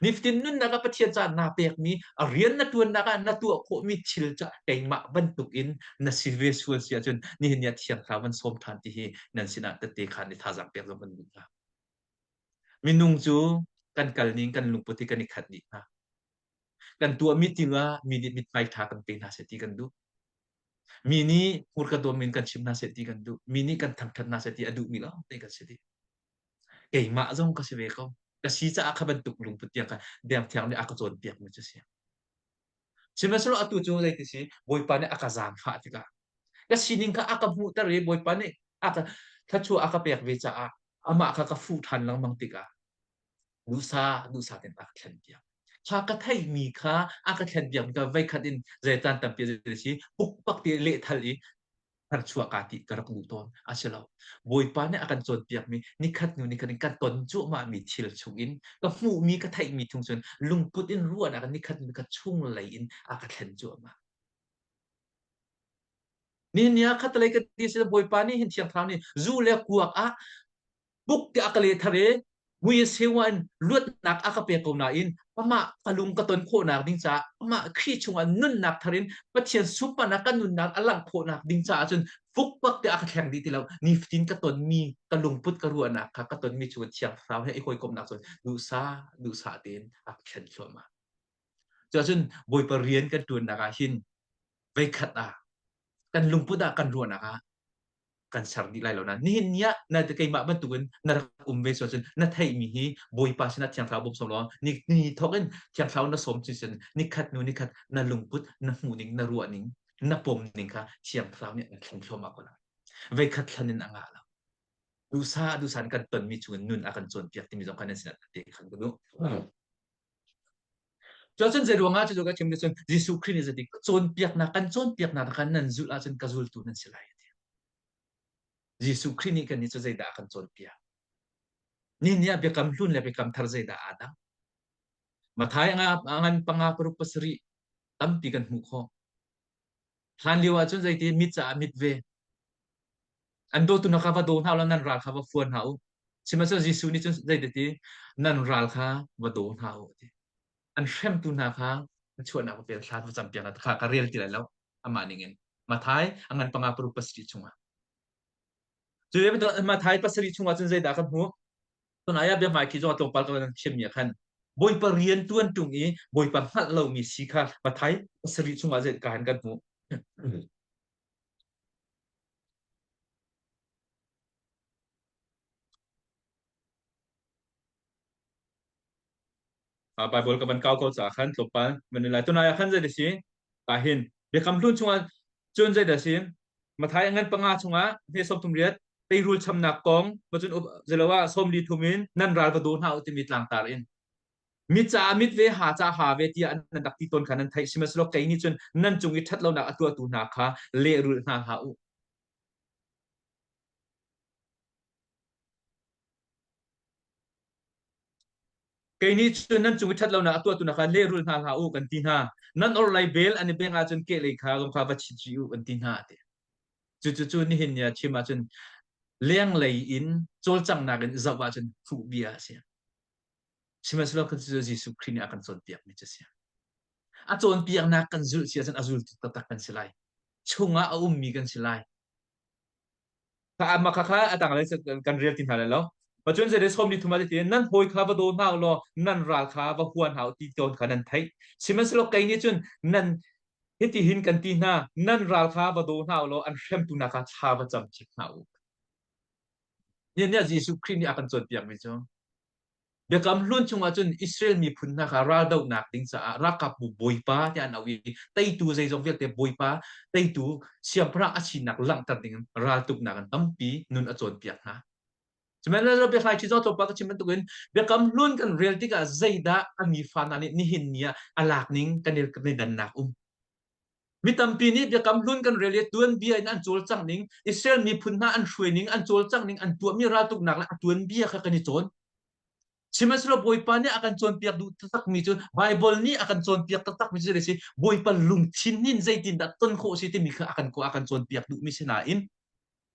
Nifatin nunnak ah Pathian caah naa pekmi, a rian na ṭuannak ah na tuah khawhmi thil caah keimah bantukin na si ve sual si ahcun nihin ni ah Thiang Thlarau van sawm ṭhan ti hi nan sinah tette khan i thazaang pek zong kan duh hna. Minung cu kan kal ning, kan lungput hi kan i khat dih hna. Kan tuah meeting ah mi nih mithmai ṭha kan pe hna seh ti kan duh. Mi nih hmurka tuah min kan chim hna seh ti kan duh. Mi nih kan thangṭhat hna seh ti a duhmi lawng te kan si dih. Keimah zong ka si ve ko. Ka si caah kha bantuk lungput tiang kha Biang Thiang nih a ka cawnpiakmi cu si. Sihmanhsehlaw atu cu zei ti si, Bawipa nih a ka zaangfah tikah, ka sining kha a ka hmuhter i Bawipa nih a ka thluachuah a ka pek ve caah amah kha ka fuh ṭhan lengmang tikah, duhsa, duhsa tein a ka thlenpiak. Kha ka theihmi kha a ka thlenpiakmi kha veikhat in zei caan tampi a si, pukpak ti leh thal i, harchuah ka ti ka rak duh tawn. A si lo. Bawipa nih a kan cawnpiakmi nikhat hnu nikhat in ka ton cuahmahmi thil chungin ka hmuhmi ka theihmi thung cun lungput in ruahnak nikhat hnu nikhat chung lei in a ka thlen cuahmah. Nihin ni ah khatlei ka ti si lo, Bawipa nih hin Thiang Thlarau nih zu le kuak ah puk tiah a ka leh thar i, mui a sewa in luatnak a ka pek ko nain, amah ka lung ka ton khawhnak ding caah, amah Khrih chungah nunnak thar in, Pathian sunparnak ka nunnak a langh khawhnak ding caah cun, pukpak tiah a ka thleng dih ti lo, nifatin ka tonmi, ka lungput ka ruahnak kha, ka tonmi cu Thiang Thlarau he i hawikomhnak cun, duhsa, duhsa tein a ka thlen thluahmah. Cuahcun Bawipa rian kan ṭuannak ah hin veikhat ah kan lungput ah kan ruahnak ah kan ser dih lai lo. Nain nihin ni ah na keimah bantukin na rak um ve, cuahcun na theihmi hi Bawipa sinah Thiang Thlarau bawm sawm lo. Ni, ni thawk in Thiang Thlarau na sawm cun, nikhat hnu nikhat na lungput, na hmuh ning, na ruah ning, na pom ning kha Thiang Thlarau nih na thlen thluahmah ko lai. Veikhat thlan in a ngah lo. Duhsa, duhsa in kan tonmi chungin nun a kan cawnpiak timi zong kha nan sinah te khan ka duh. Cuahcun zei ruangah cucu ka chim nih cun, Jesuh Khrih nih zei ti, cawnpiaknak, kan cawnpiaknak kha nan zulh ahcun ka zultu nan si lai, a ti. Jesuh Khrih nih kannih cu zeidah a kan cawnpiak? Nihin ni ah biakam hlun le biakam thar zeidah aa dang? Matthai a nga, a ngan panga, paruk, pasarih tampi kan hmuh khawh. Hlan lio ahcun zei ti, mit caah mit ve. An dawtu hna kha va daw hna u law, nan ral kha va fuan hna u. Sihmanhsehlaw Jesuh nih cun zei ti, nan ral kha va daw hna u, a ti. An hremtu hna kha a chuahnak va pek, thla va campiak hna, kha ka rel ti lai lo. Amah ning in Matthai a ngan panga, paruk, pasarih chungah. Cu Matthai pasarih chungah cun zeidah kan hmuh? Tunai ah biahmai khi zong a tlawmpal ka van chimmi ah khan Bawipa rian ṭuan ṭung i Bawipa hngalh lomi si kha Matthai pasarih chungah zei ka han kan hmuh. Aa, Baibal ka van kau ko caah khan tlawmpal van i lai. Tunai ah khan zei a si? Ka hin biakam hlun chungah cun zei a si? Matthai a ngan panga chungah hme sawmthum riat, teirul chamnak kong, macun up, zei lo ah sawmli thum in nan ral va daw hna u timi tlangtar in, mit caah mit ve, ha caah ha ve, tiah nan rak ti tawn kha nan theih. Sihmanhsehlaw kei nih cun nan cung i ṭhat lonak a tuahtu hna kha lehrulh hna hlah u. Kei nih cun nan cung i ṭhat lonak a tuahtu hna kha lehrulh hna hlah u, kan ti hna. Nan orhlei bel an i beng ahcun kehlei kha zong kha va chit rih u, kan ti hna, a ti. Cucu cu nihin ni a chim ahcun lenglei in cawlcanghnak in zoh ahcun hmuhbia a si. Sihmanhsehlaw kan cu Jesuh Khrih nih a kan cawnpiakmi cu a si. A cawnpiaknak kan zulh si ahcun a zultu taktak kan si lai. Chungah a ummi kan si lai. Kha, a makha kha a tang lai cu kan rel ti hna lai lo. Macun zei sawmli thum ah ti, nan hawi kha va daw hna u law, nan ral kha va huan hna u ti tawn kha nan theih. Sihmanhsehlaw kei nih cun nan hitihin kan ti hna, nan ral kha va daw hna u law, an hremtu hna kha thla va cam chik hna u. Nihin ni ah Jesuh Khrih nih a kan cawnpiakmi cu biakam hlun chungah cun Israel miphun hna kha raldohnak ding caah ralkapbu Bawipa tiah an auh i, teitu zeizong vialte Bawipa, teitu siangpahrang a sinak langhter ding raltuknak in tampi nun a cawnpiak hna. Sihmanhsehlaw biahmai khi zong tlawmpal ka chim bantukin biakam hlun kan rel tikah zeidah a mi fa hna nih nihin ni ah a lak ning kan i, kan i dannak um? Mi tampi nih biakam hlun kan rel i tuanbia in an cawlcangh ning, Israel miphun hna an hruai ning, an cawlcangh ning, an tuahmi raltuknak le a tuanbia kha kan i cawn. Sihmanhsehlaw Bawipa nih a kan cawnpiak duh taktakmi cu, Baibal nih a kan cawnpiak taktakmi cu zei si, Bawipa lungthin in zeitindah ton khawh si timi kha a kan, a kan cawnpiak duhmi si nain,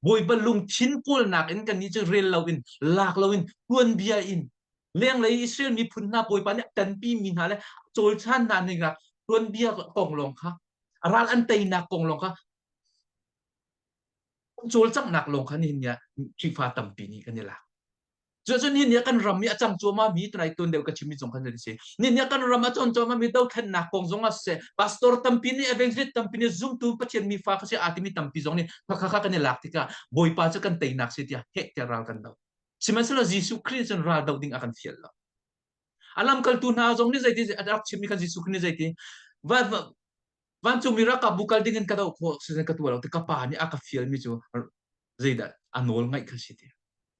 Bawipa lungthin kawlnak in kannih cu rel loin, lak loin, tuanbia in, lenglei Israel miphun hna Bawipa nih a ṭanpimi hna le cawlchan hna ning ah tuanbia kong lawng kha, a ral an teinak kong lawng kha, cawlcanghnak lawng kha nihin ni ah Khrihfa tampi nih kan i lak. Cuah cun nihin ni a kan ram i a cang cuahmah mi tunai tuan deuh ka chimmi zong kan si. Nihin ni a kan ram a cang cuahmah mi dothlennak kong zong a si. Pastor tampi nih, evangelist tampi nih, zumtu Pathian mi fa ka si aa timi tampi zong nih kha kha kha kan i lak tikah Bawipa cu kan teinak si tiah heh tiah ral kan doh. Sihmanhsehlaw Jesuh Khrih cun ral doh ding a kan fial lo. A lamkaltu hna zong nih zei ti a rak chimmi khan Jesuh Khrih nih zei ti, va, va, vancungmi ralkap bu kal dingin ka doh khawh, siseh ka tuah lo ti, ka pa nih a ka fialmi cu zeidah a nawl ngaih kha si ti.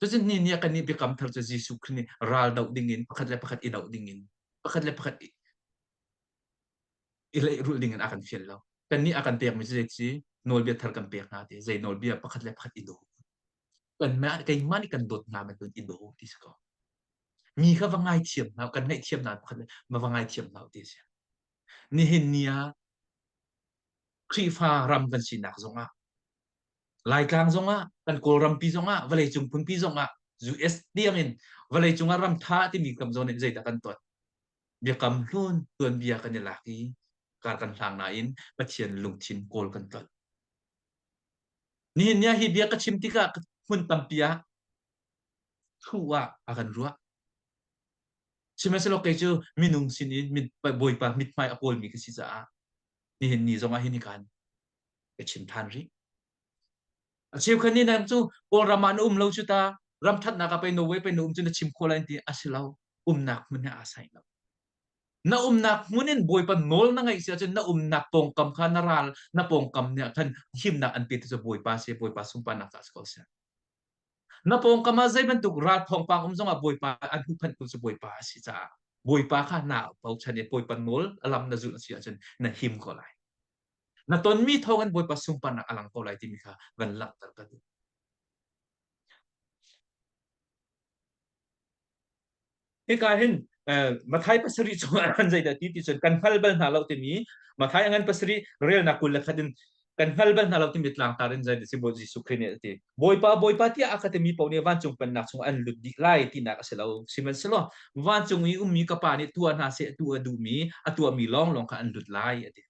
Cucun nihin ni a kannih biakam thar cu Jesuh Khrih nih ral doh dingin, pakhat le pakhat i doh dingin, pakhat le pakhat i, i lehrulh dingin a kan fial lo. Kannih a kan pekmi cu zei ti, nawlbia thar kan pek hna ti, zei nawlbia pakhat le pakhat i daw. Kanmah, keimah nih kan dawt hna bantukin i daw ti si ko. Mi kha va ngaithiam hna, kan ngaihthiam hna pakhat le, ma va ngaithiam hna ti si. Nihin ni ah Khrihfa ram kan sinak zongah, Laitlang zongah, kan Kawlrampi zongah, vawleicung phunpi zongah, U S tiangin vawleicung ah ram ṭha timi kam zong nih zeidah kan tuan? Biakam hlun tuanbia kan i lak i kar kan hlang nain Pathian lungthin kawl kan tuan. Nihin ni ah hi bia ka chim tikah ka hmun tampi ah thu ah a kan ruah. Sihmanhsehlaw kei cu minung sinin mit, Bawipa mithmai a kawlmi ka si caah nihin ni zongah hin hi kan ka chim ṭhan rih. A cheukhat nih nang cu Kawlram ah na um lo cu ta, ram ṭhatnak ah pei, Norway pei na um cu na chim khawh lai an ti, a si lo. Umnak hmun he aa saih lo. Na umnak hmun in Bawipa nawl na ngaih si ahcun na umnak pawngkam kha na ral, na pawngkam nih khan himnak an pe tu cu Bawipa si, Bawipa sunparnak ca si ko si. Na pawngkam ah zei bantuk ral thawngpang um zongah Bawipa an huhphanhtu cu Bawipa a si caah Bawipa kha na bochan i Bawipa nawl a lam na zulh a si ahcun na him ko lai. Na tonmi thawngin Bawipa sunparnak a lang ko lai timi kha van langhter ka duh. Hika hin, eh, Matthai pasarih cungah an zeidah ti ti cun kan hngal bal hna lo timi, Matthai a ngan pasarih relnak kul le khat in kan hngal bal hna lo timi tlangtar in zeidah si Bawi Jesuh Khrih nih a ti. Bawipa, Bawipa tiah a ka timi paoh nih vancung pennak chung an lut dih lai tinak a si lo. Sihmanhsehlaw vancung i ummi ka Pa nih tuah hna seh, tuah a duhmi, a tuahmi lawnglawng kha an lut lai a ti.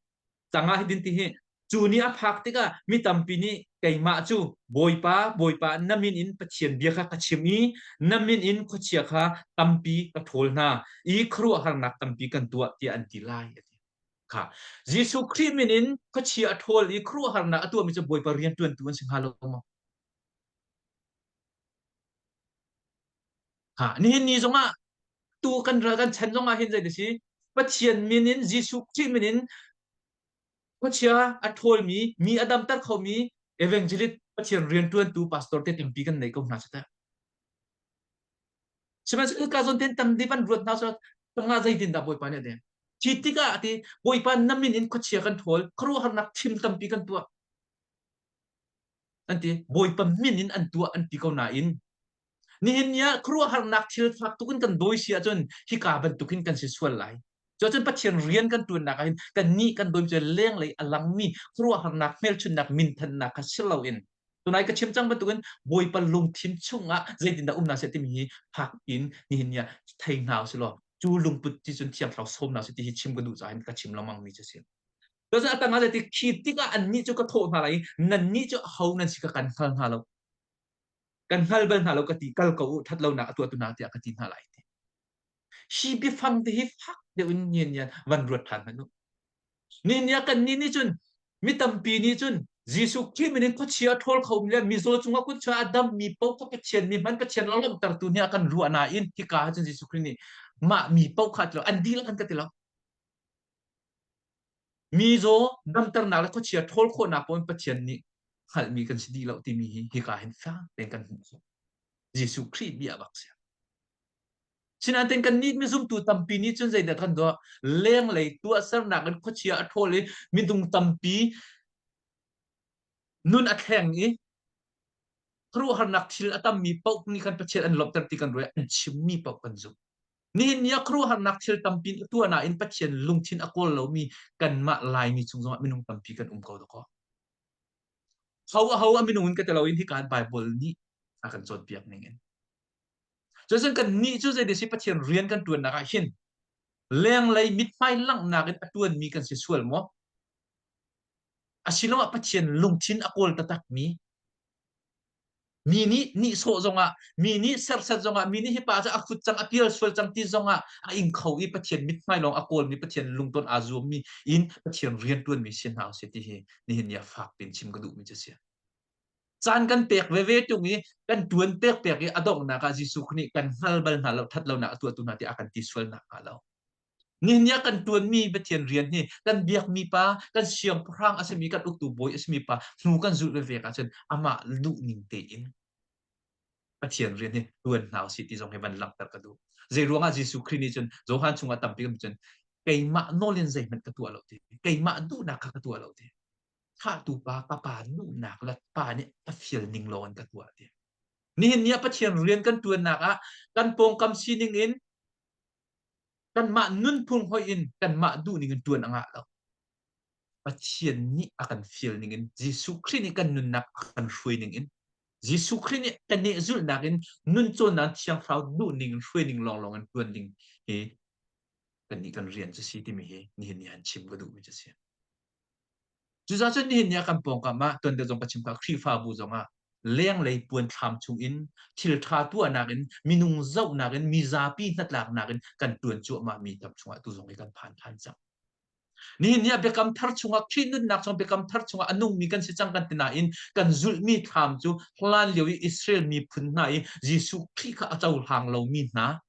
Cangah hi din ti hi, cu ni a phak tikah mi tampi nih keimah cu, Bawipa, Bawipa, na min in Pathian bia kha ka chim i, na min in khuachia kha tampi ka ṭhawl hna i khuaruahharnak tampi kan tuah, tiah an ti lai a ti. Kha. Jesuh Khrih min in khuachia a ṭhawl i khuaruahharnak a tuahmi cu Bawipa rianṭuantu an si hnga lo maw? Ha, nihin ni zongah tu kan ral kan chan zongah hin zei ti si, Pathian min in, Jesuh Khrih min in khuachia a ṭhawlmi, mi a damter khomi evangelist, Pathian rianṭuantu pastor te tampi kan nei ko hna cu teh. Sihmanhsehlaw hika zawn tein tam dih van ruat hna cu, tangah zeitindah Bawipa nih a ti? Khi tikah a ti, Bawipa na min in khuachia kan ṭhawl, khuaruahharnak thil tampi kan tuah. An ti, Bawipa min in an tuah an ti ko nain, nihin ni ah khuaruahharnak thil fak tuk in kan dawi si ahcun hika bantuk in kan si sual lai. Cuahcun Pathian rian kan ṭuannak ah hin kannih kan dawimi cu lenglei a langmi khuaruahharnak, hmelchunhnak, minthannak kha si loin, tunai ka chim cang bantukin Bawipa lungthin chungah zeitindah um hna seh timi hi phak in nihin ni ah thei hna u si law, cu lungput ti cun thiang hlau sawm hna u si ti hi chim ka duh caah hin ka chim lengmangmi cu si. Cucaah a tangah zei ti, khi tikah annih cu ka thawh hna lai i nannih cu aho nan si kha kan hngal hna lo. Kan hngal bal hna lo ka ti, kal ko u, ṭhat lonak a tuahtu hna tiah ka ti hna lai ti. Hi biafang te hi fak deuh in nihin ni ah van ruat ṭhan hmanh u. Nihin ni ah kannih nih cun, mi tampi nih cun, Jesuh Khrih min in khuachia a ṭhawl khomi le mizaw cungah kut chuah a dammi paoh kha Pathian mi hman, Pathian a lawmhtertu nih a kan ruah nain, hika cun Jesuh Khrih nih mah mi paoh kha ti lo, an dihlak an ka ti lo. Mizaw damternak le khuachia ṭhawl khawhnak paoh in Pathian nih hngalhmi kan si dih lo timi hi hika hin fiang tein kan hmuh khawh. Jesuh Khrih bia bak si. Sinain kannih mi zumtu tampi nih cun zeidah kan tuah? Lenglei tuahsernak in khuachia a ṭhawl i minung tampi nun a thleng i khuaruahharnak thil a tammi paoh nih khan Pathian an lawmhter ti kan ruah i an chimmi paoh kan zumh. Nihin ni ah khuaruahharnak thil tampi in a tuah nain Pathian lungthin a kawl lomi kanmah Laimi chung zongah minung tampi kan um ko tuk. Ho aho a minung in ka ti loin hika Baibal nih a kan cawnpiak ning in. Cucun kannih cu zei ti si, Pathian rian kan ṭuannak ah hin lenglei mithmai langhnak in a ṭuanmi kan si sual maw? Asiloah Pathian lungthin a kawl taktakmi, Mi nih nihsawh zongah, mi nih serhsat zongah, mi nih hi pa cu a khut cang, a pial sual cang ti zongah a ing kho i Pathian mithmai lawng a kawlmi, Pathian lungton aa zuammi in Pathian rian ṭuanmi si hna usih ti hi nihin ni a fak tein chim ka duhmi cu a si. Caan kan pek veve ṭung i kan ṭuan pekpek i a donghnak ah Jesuh Khrih nih kan hngal bal hna lo, ṭhat lonak a tuahtu hna tiah a kan ti sual nakhnga lo. Nihin ni a kan ṭuanmi Pathian rian hi kan biakmi pa, kan siangpahrang a simi, kan uktu bawi a simi pa hnu kan zulh vevek ahcun amah duhning tein Pathian rian hi ṭuan hna usih ti zong hi van langhter ka duh. Zeiruangah Jesuh Khrih nih cun Johan chungah tampi kan cun, "Keimah nawl in zeihmanh ka tuah lo," ti, "Keimah duhnak kha ka tuah lo," ti. "Thlahtu pa, ka pa duhnak le pa nih a fial ning lawng in ka tuah," ti. Nihin ni ah Pathian rian kan ṭuannak ah kan pawngkam sining in kanmah nunphung hoih in kanmah duhning in ṭuan a ngah lo. Pathian nih a kan fial ning in, Jesuh Khrih nih kan nunnak a kan hruai ning in, Jesuh Khrih nih kan nehzulhnak in nun cawnnak in thiang hlau duhning in hruai ning lawnglawng in ṭuan ding hi kannih kan rian cu si timi hi nihin ni ah chim ka duhmi cu si. Cucaah cun nihin ni ah kan pawngkam ah tuan deuh zong ka chim kha, Khrihfabu zongah lenglei puan thlam chungin thil ṭha tuahnak in, minung zohnak in, mizapi hnatlaknak in kan ṭuan cuahmahmi tam chungah tu zong hi kan phan ṭhan cang. Nihin ni ah biakam thar chungah, Khrih nunnak chungah, biakam thar chungah a nungmi kan si cang kan ti nain kan zulhmi thlam cu hlan lio i Israel miphun hna i Jesuh Khrih kha a cohlang lomi hna,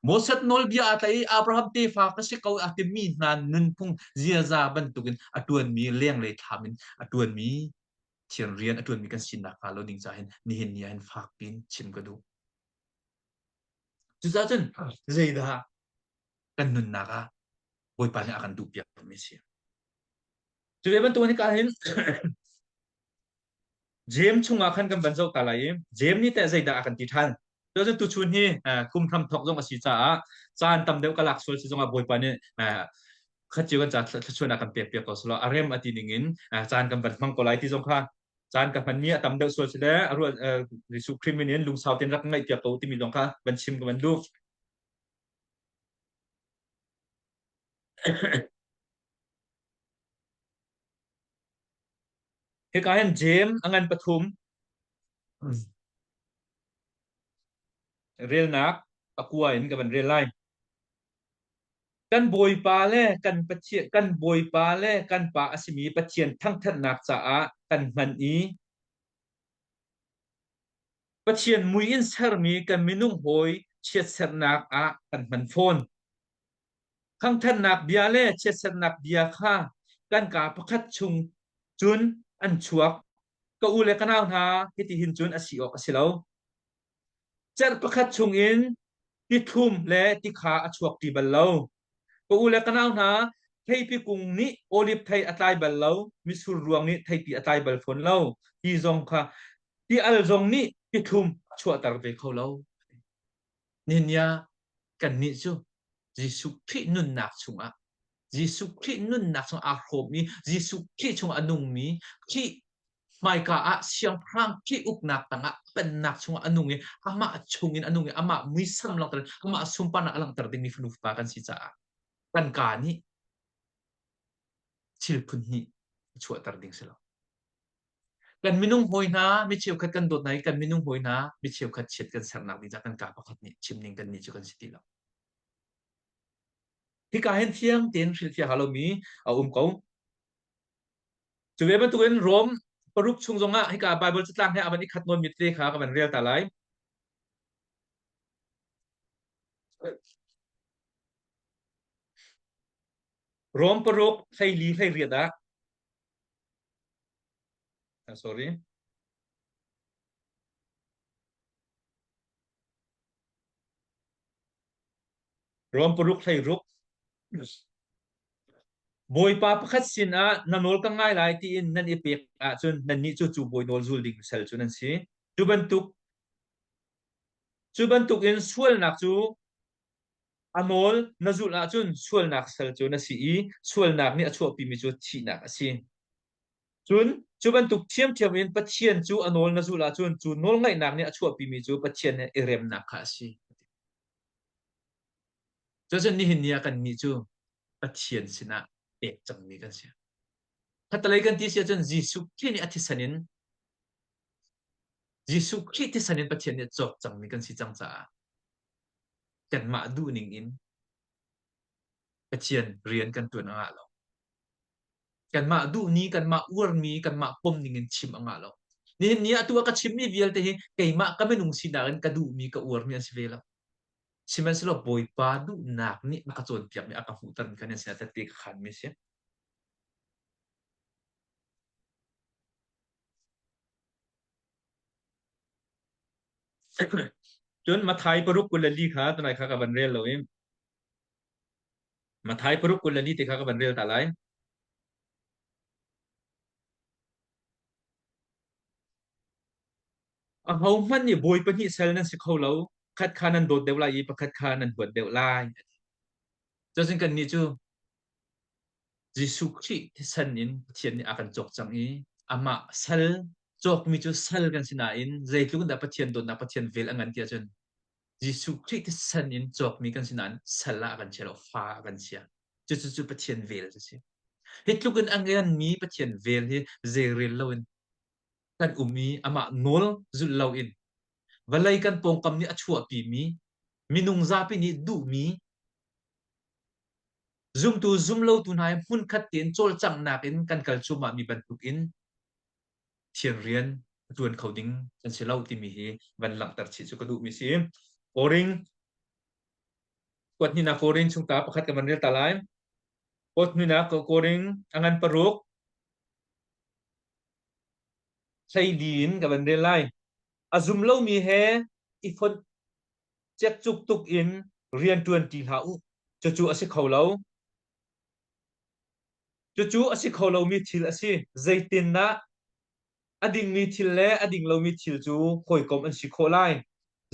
Moses nawlbia aa tlaih i Abraham tefa ka si ko a timi hna nunphung ziaza bantukin a ṭuanmi, lenglei thlam in a ṭuanmi, Pathian rian a ṭuanmi kan sinak hnga lo ding caah hin nihin ni ah hin fakpi in chim ka duh. Cucaah cun zeidah kan nunnak ah Bawipa nih a kan duhpiakmi a si? Cu ve bantuk in hika hin Jeim chungah khan kan van zoh ta lai i, Jeim nih teh zeidah a kan ti ṭhan? Cucaah cun tuchun hi, aa, kum hram thawk zong a si caah caan tam deuh ka lak sual si zongah Bawipa nih, aa, khat cio kan ca thla-, thluachuahnak kan pekpiak ko selaw, a rem a ti ning in, aa, caan kan van hmang ko lai ti zong kha, caan ka hmanmi a tam deuh sual si le, a ruah, aa, Jesuh Khrih min in lungsau tein rak ngaihpiak ko timi zong kha van chim ka van duh. Hika hin Jeim a ngan pathum, relnak a kua in ka van rel lai. Kan Bawipa le kan Pathian, kan Bawipa le kan Pa a simi Pathian thangṭhatnak caah kan hman i, Pathian mui in sermi kan minung hawi chiatserhnak ah kan hman fawn. Thangṭhatnak bia le chiatserhnak bia kha kan kaa pakhat chung cun an chuak. Ka u le ka nau hna, hitihin cun a si awk a si lo. Cerh pakhat chungin tithlum le tikha a chuak ṭi bal lo. Ka u le ka nau hna, theipi kung nih olive thei a tlai bal lo, mitsur ruang nih theipi a tlai bal fawn lo. Ti zong kha, ti al zong nih tithlum a chuahter ve kho lo. Nihin ni ah kannih cu Jesuh Khrih nunnak chungah, Jesuh Khrih nunnak chungah aa hrawmmi, Jesuh Khrih chungah a nungmi, Khrih hmaika ah siangpahrang Khrih uknak tangah a pennak chungah a nung i, amah chungin a nung i, amah muisam langhter, amah sunparnak a langhter dingmi fanu fapa kan si caah kan kaa nih thil phun hnih a chuahter ding si lo. Kan minung hawi hna, mi cheukhat kan dawt hna i kan minung hawi hna, mi cheukhat chiat kan sernak ding caah kan kaa pakhat nih chim ning kannih cu kan si ti lo. Hika hin fiang tein hrilhfiah hnga lomi a um ko. Cu ve bantukin Rom paruk chung zongah hika Baibal catlang he a van i khat nawn mi te kha ka van rel ta lai. Rom paruk hleili hleiriat ah, ah, sorry. Rom paruk hleiruk. Bawipa pakhat sinah na nawl ka ngai lai tiin nan i pek ahcun nannih cu cu bawi nawl zul ding sal cu nan si. Cu bantuk, cu bantukin sualnak cu a nawl na zulh ahcun sualnak sal cu na si i, sualnak nih a chuahpimi cu thihnak a si. Cun cu bantuk ṭhiamṭhiam in Pathian cu a nawl na zulh ahcun cu nawlngaihnak nih a chuahpimi cu Pathian he i remnak kha a si. Cucun nihin ni ah kannih cu Pathian sinah pek cangmi kan si. Khatlei kan ti si ahcun Jesuh Khrih nih a thisen in Jesuh Khrih thisen in Pathian nih a cawk cangmi kan si cang caah kanmah duh ningin Pathian rian kan ṭuan a ngah lo. Kanmah duhmi, kanmah uarmi, kanmah pom ningin chim a ngah lo. Nihin ni atu a ka chimmi vialte hi keimah ka minung sinak in ka duhmi, ka uarmi an si ve lo. Sihmanhsehlaw Bawipa duhnak nih a ka cawnpiakmi, a ka hmuhtermi kha nih a si, a tete ka khanmi a si. Cun Matthai paruk kul le li kha tunai kha ka van rel lo i, Matthai paruk kul le li te kha ka van rel ta lai. Ahohmanh nih Bawipa hnih sal nan si kho lo, khat kha nan dawt deuh lai i pakhat kha nan huat deuh lai. Cuacun kannih cu Jesuh Khrih thisen in Pathian nih a kan cawk cang i, amah sal, cawkmi cu sal kan si nain, zeitluk in dah Pathian dawtnak, Pathian vel a ngan ti ahcun, Jesuh Khrih thisen in cawkmi kan si nain, sal ah a kan chia lo, fa a kan chia. Cucu cu Pathian vel cu si. Hi tluk in a nganmi Pathian vel hi zeirel loin kan um i, amah nawl zulh loin vawlei kan pawngkam nih a chuahpimi, minung zapi nih duhmi, zumtu zumlotu hna hi hmunkhat tein cawlcanghnak in kan kal cuahmahmi bantukin Pathian rian a ṭuan kho ding kan si lo timi hi van langhter chih cu ka duhmi si. Korin, kuat hnihnak Korin chungta pakhat ka van rel ta lai. Kuat hnihnak Korin a ngan paruk, hleili in ka van rel lai. A zum lomi he i fonh cekcuk tuk in rian ṭuan ṭi hlah u. Cucu a si kho lo. Cucu a si kho lomi thil a si. Zeitindah a dingmi thil le a ding lomi thil cu hawikom an si khawh lai?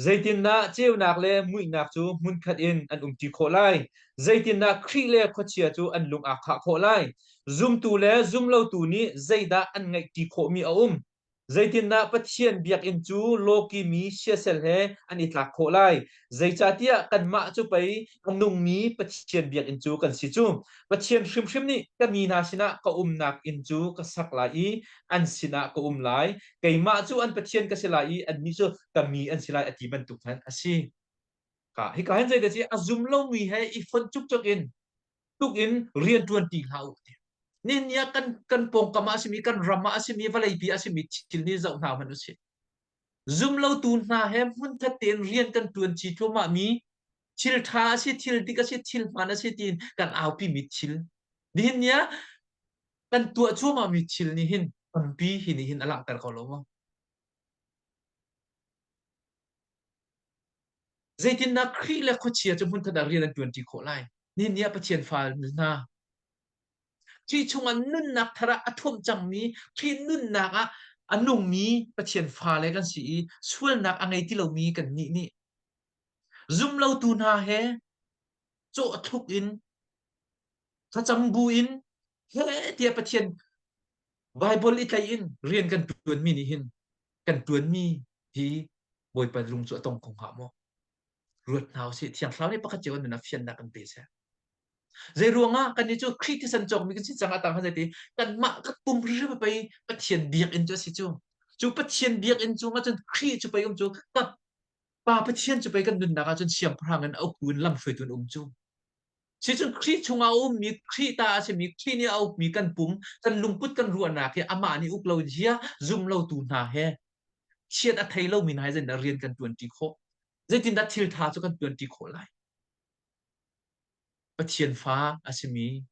Zeitindah ceunak le muihnak cu hmunkhat in an um ṭi khawh lai? Zeitindah Khrih le khuachia cu an lung aa khah khawh lai? Zumtu le zumlotu nih zeidah an ngaih ṭi khawhmi a um? Zeitindah Pathian biakinn cu lawkimi siasal he an i tlak khawh lai? Zeicahtiah kanmah cu pei a nungmi Pathian biakinn cu kan si cu. Pathian hrimhrim nih ka mi hna sinah ka umnak inn cu ka sak lai i an sinah ka um lai. Keimah cu an Pathian ka si lai i annih cu ka mi an si lai, a ti bantuk khan a si. Ka, hika hin zeidah si, a zum lomi he i fonh cukcuk in, tuk in rian ṭuan ṭi hlah u ti. Nihin ni ah kan, kan pawngkam ah a simi, kan ram ah a simi, vawleipi ah a simi thil hi zoh hna hmanh u sih. Zumlotu hna he hmunkhat tein rian kan ṭuan ṭi cuahmahmi thil ṭha a si, thil dik a si, thil hmaan a si tiin kan aupimi thil, nihin ni ah kan tuah cuahmahmi thil nih hin tampi hi nih hin a langhter ko lo maw? Zeitindah Khrih le khuachia cu hmunkhat ah rian an ṭuan ṭi khawh lai? Nihin ni ah Pathian fa hna, Khrih chungah nunnak thar ah a thuamh cangmi, Khrih nunnak ah a nungmi Pathian fale kan si i, sualnak a ngei ti lomi kannih nih zumlotu hna he cawhthluk in, thlacam bu in, he tiah Pathian Baibal i tlaih in rian kan ṭuanmi nih hin kan ṭuanmi hi Bawipa lung cu a tong kho hnga maw? Ruat hna u sih, Thiang Thlarau nih pakhat cio an nun ah fiannak kan pe seh. Zeiruangah kannih cu Khrih thisen cawkmi kan si cang ah tang khan zeiti, kanmah kan pum hrimhrim pei Pathian biakinn cu a si cu. Cu Pathian biakinn cungah cun Khrih cu pei um cu, ka Pa Pathian cu pei kan nunnak ah cun siangpahrang in a uktu in lamhruaitu in um cu. Sicun Khrih chungah a ummi, Khrih ta a simi, Khrih nih a ukmi kan pum, kan lungput, kan ruahnak hi amah nih uk loin zia zumlotu hna he thiat a thei lomi hna he zeitindah rian kan ṭuan ṭi khawh? Zeitindah thil ṭha cu kan ṭuan ṭi khawh lai? Pathian fa a simi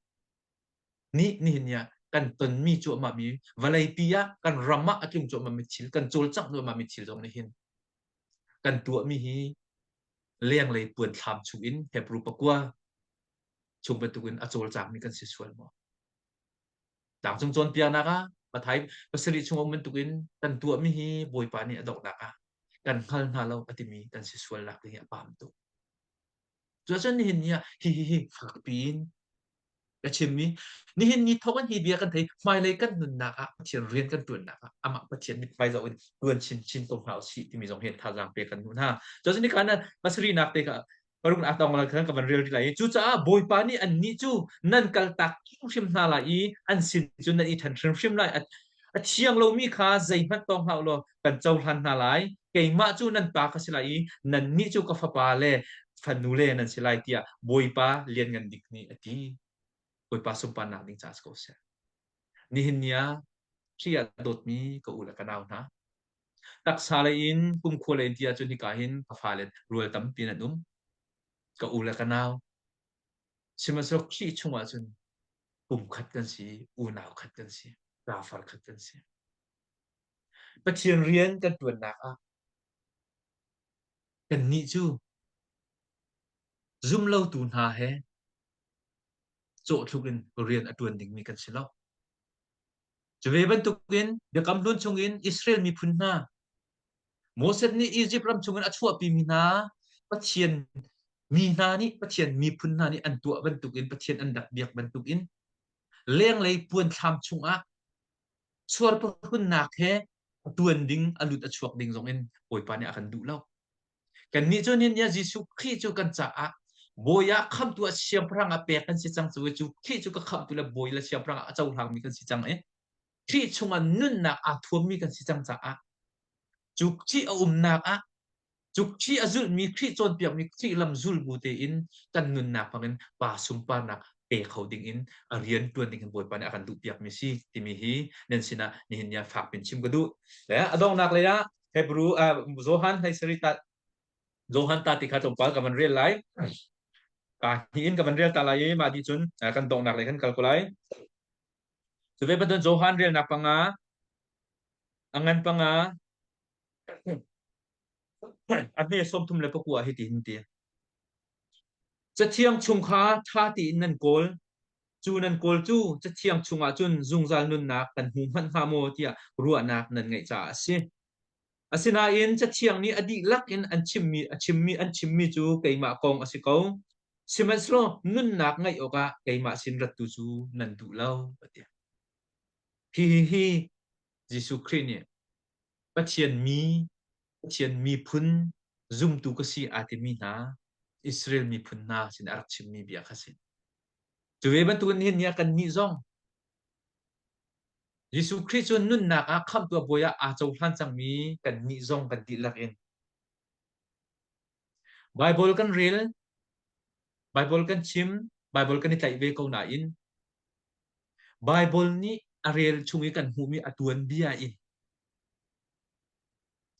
nih nihin ni ah kan tonmi cuahmahmi, vawleipi ah kan ram ah a tlung cuahmahmi thil, kan cawlcangh cuahmahmi thil zong nihin kan tuahmi hi lenglei puan thlam chung in, Hebru pakua chung bantukin a cawlcangmi kan si sual maw? Tangcung cawnpiaknak ah Matthai pasarih chung a um bantukin kan tuahmi hi Bawipa nih a donghnak ah kan hngal hna lo a timi kan si sualnak ding hi a pam tuk. Cuacun nihin ni ah hihi hi fakpi in ka chimmi, nihin ni thawk in hi bia kan thei, hmailei kan nunnak ah Pathian rian kan ṭuannak ah amah Pathian mitfai zoh in ṭuan chinchin ko hna usih timi zong hi thazaang pe kan hmuh hna. Cuacun ni kan pasarihnak te kha, paruknak a tong lai khan ka van rel rih lai. Cucaah Bawipa nih annih cu nan kaltak hrimhrim hna lai i an sin cu nan i ṭhen hrimhrim lai. A, A thiang lomi kha zeihmanh tawng hlah uh law kan cohlan hna lai. Keimah cu nan pa ka si lai i nannih cu ka fapa le fanu le nan si lai, tiah Bawipa lianngan ding nih a ti. Bawipa sunparnak ding ca si ko seh. Nihin ni ah Khrih ah dawtmi ka u le ka nau hna, taksa lei in, kumkhua lei in ti ahcun hika hin ka fale rual tampi nan um. Ka u le ka nau, sihmanhsehlaw Khrih chungah cun pumkhat kan si, unau khat kan si, tlafar khat kan si. Pathian rian kan ṭuannak ah kannih cu zumlotu hna he cawhthluk in rian a ṭuan dingmi kan si lo. Cu ve bantukin biakam hlun chungin Israel miphun hna, Moses nih Izipt ram chungin a chuahpimi hna, Pathian mi hna nih, Pathian miphun hna nih an tuah bantukin, Pathian an rak biak bantukin, lenglei puanthlam chungah sual pahrunnak he a ṭuan ding, a lut a chuak ding zong in Bawipa nih a kan duh lo. Kannih cu nihin ni ah Jesuh Khrih cu kan caah Bawi ah khamhtu ah siangpahrang ah pek kan si cang cu, cu Khrih cu ka khamhtu le Bawi le siangpahrang ah a cohlangmi kan si cang i Khrih chungah nunnak aa thuammi kan si cang caah cu Khrih a umnak ah, cu Khrih a zulhmi, Khrih cawnpiakmi Khrih lam zul bu tein kan nunnak hmangin Pa sunparnak pe kho dingin a rian ṭuan ding hin Bawipa nih a kan duhpiakmi si timi hi nan sinah nihin ni ah fak pin chim ka duh. Le a donghnak lei ah Hebru, ah, Johan hleisarih ta, Johan ta ti kha tlawmpal ka van rel lai. Ka hnih in ka van rel ta lai i mah dih cun, ah, kan donghnak lei kan kal ko lai. Cu ve bantukin Johan relnak panga, a ngan panga, a hme sawmthum le pakua ah hiti hin ti: Cathiang chung kha ṭha tein nan kawl. Cu nan kawl cu Cathiang chungah cun zungzal nunnak kan hmuh hmanh hnga maw tiah ruahnak nan ngeih caah a si. Asinain Cathiang nih a dihlak in an chimmi, a chimmi, an chimmi cu keimah kong a si ko. Sihmanhsehlaw nunnak ngeih awkah keimah sin rattu cu nan duh lo, a ti. Hihi hi Jesuh Khrih nih Pathian mi, Pathian miphun zumtu ka si aa timi hna, Israel miphun hna sin a rak chimmi bia kha si. Cu ve bantukin nihin ni ah kannih zong Jesuh Khrih cu nunnak ah khamhtu ah Bawi ah aa cohlan cangmi kannih zong kan dihlak in Baibal kan rel, Baibal kan chim, Baibal kan i tlaih ve ko nain Baibal nih a rel chung i kan hmuhmi a ṭuan bia in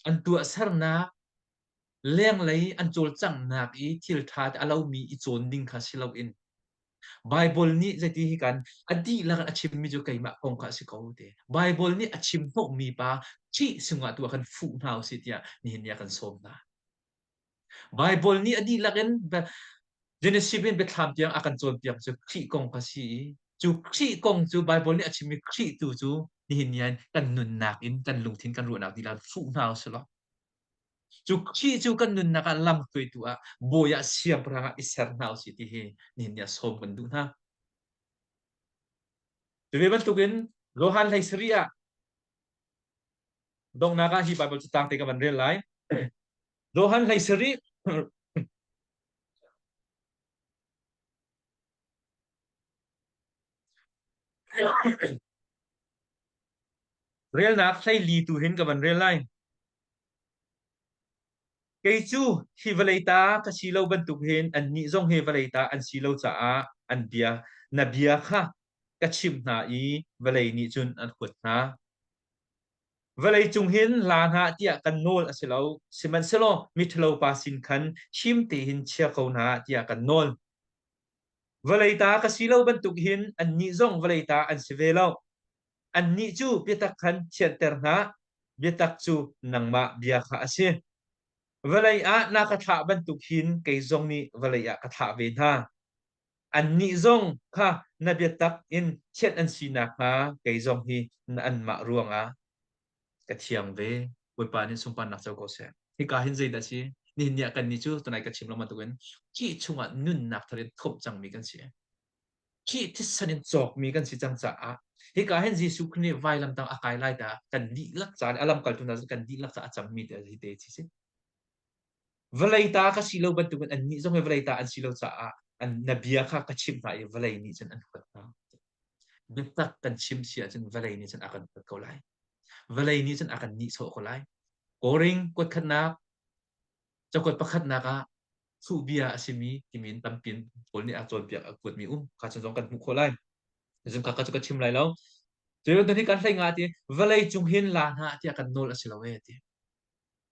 an tuahsernak, lenglei an cawlcanghnak i thil ṭha a lomi i cawn ding kha si loin Baibal nih zeiti hi kan a dihlak in a chimmi cu keimah kong kha a si ko te. Baibal nih a chim hnawhmi pa Khrih sungah tu a kan fuh hna u sih tiah nihin ni a kan sawm hna. Baibal nih a dihlak in Be-, Genesis in Biathlam tiang a kan cawnpiak cu Khrih kong kha si i, cu Khrih kong cu Baibal nih a chimmi Khrih tu cu nihin ni ah kan nunnak in kan lungthin kan ruahnak dihlak fuh hna u sih law. Cu Khrih cu kan nunnak ah lam hruaitu ah Bawi ah siangpahrang ah i ser hna u sih ti hi nihin ni ah sawm kan duh hna. Cu ve bantukin Johan hleisarih ah donghnak ah hi Baibal catang te ka van rel lai. Johan hleisarih relnak hleili tu hin ka van rel lai. Kei cu hi vawlei ta ka si lo bantuk hin annih zong hi vawlei ta an si lo caah an bia, na bia kha ka chimh hna i vawlei nih cun an huat hna. Vawlei cung hin hla hna tiah kan nawl a si lo, sihmanhsehlaw miṭhalo pa sin khan thim tein chia ko hna tiah kan nawl. Vawlei ta ka si lo bantuk hin annih zong vawlei ta an si ve lo. Annih cu biatak khan thianhter hna, biatak cu nangmah bia kha a si. Vawlei ah na ka thlah bantuk hin kei zong nih vawlei ah ka thlah ve hna. Annih zong kha na biatak in thianh an si nakhnga kei zong hi na anmah ruangah ka thiang ve. Bawipa nih sunparnak co ko seh. Hika hin zeidah si? Nihin ni ah kannih cu tunai ka chim lo bantukin Khrih chungah nunnak thar in thawmh cangmi kan si. Khrih thisen in cawkmi kan si cang caah hika hin Jesuh Khrih nih vailamtang a kai lai ta kan dihlak ca le a lamkaltu hna kan dihlak ca a cammi te hi te si si. Vawlei ta ka si lo bantukin annih zong hi vawlei ta an si lo caah an, na bia kha ka chimh hna i vawlei nih cun an huat hna. Biatak kan chim si ahcun vawlei nih cun a kan kuat ko lai. Vawlei nih cun a kan nihsawh ko lai. Korin kuat khatnak, cakuat pakhatnak ah thuhbia a simi timi in tampi in Paul nih a cawnpiak a kuatmi um kha cun zong kan hmuh khawh lai. Cun kha kha cu ka chim lai lo. Cun hi kan hlei nga ti, vawlei cung hin la hna tiah kan nawl a si lo e ti.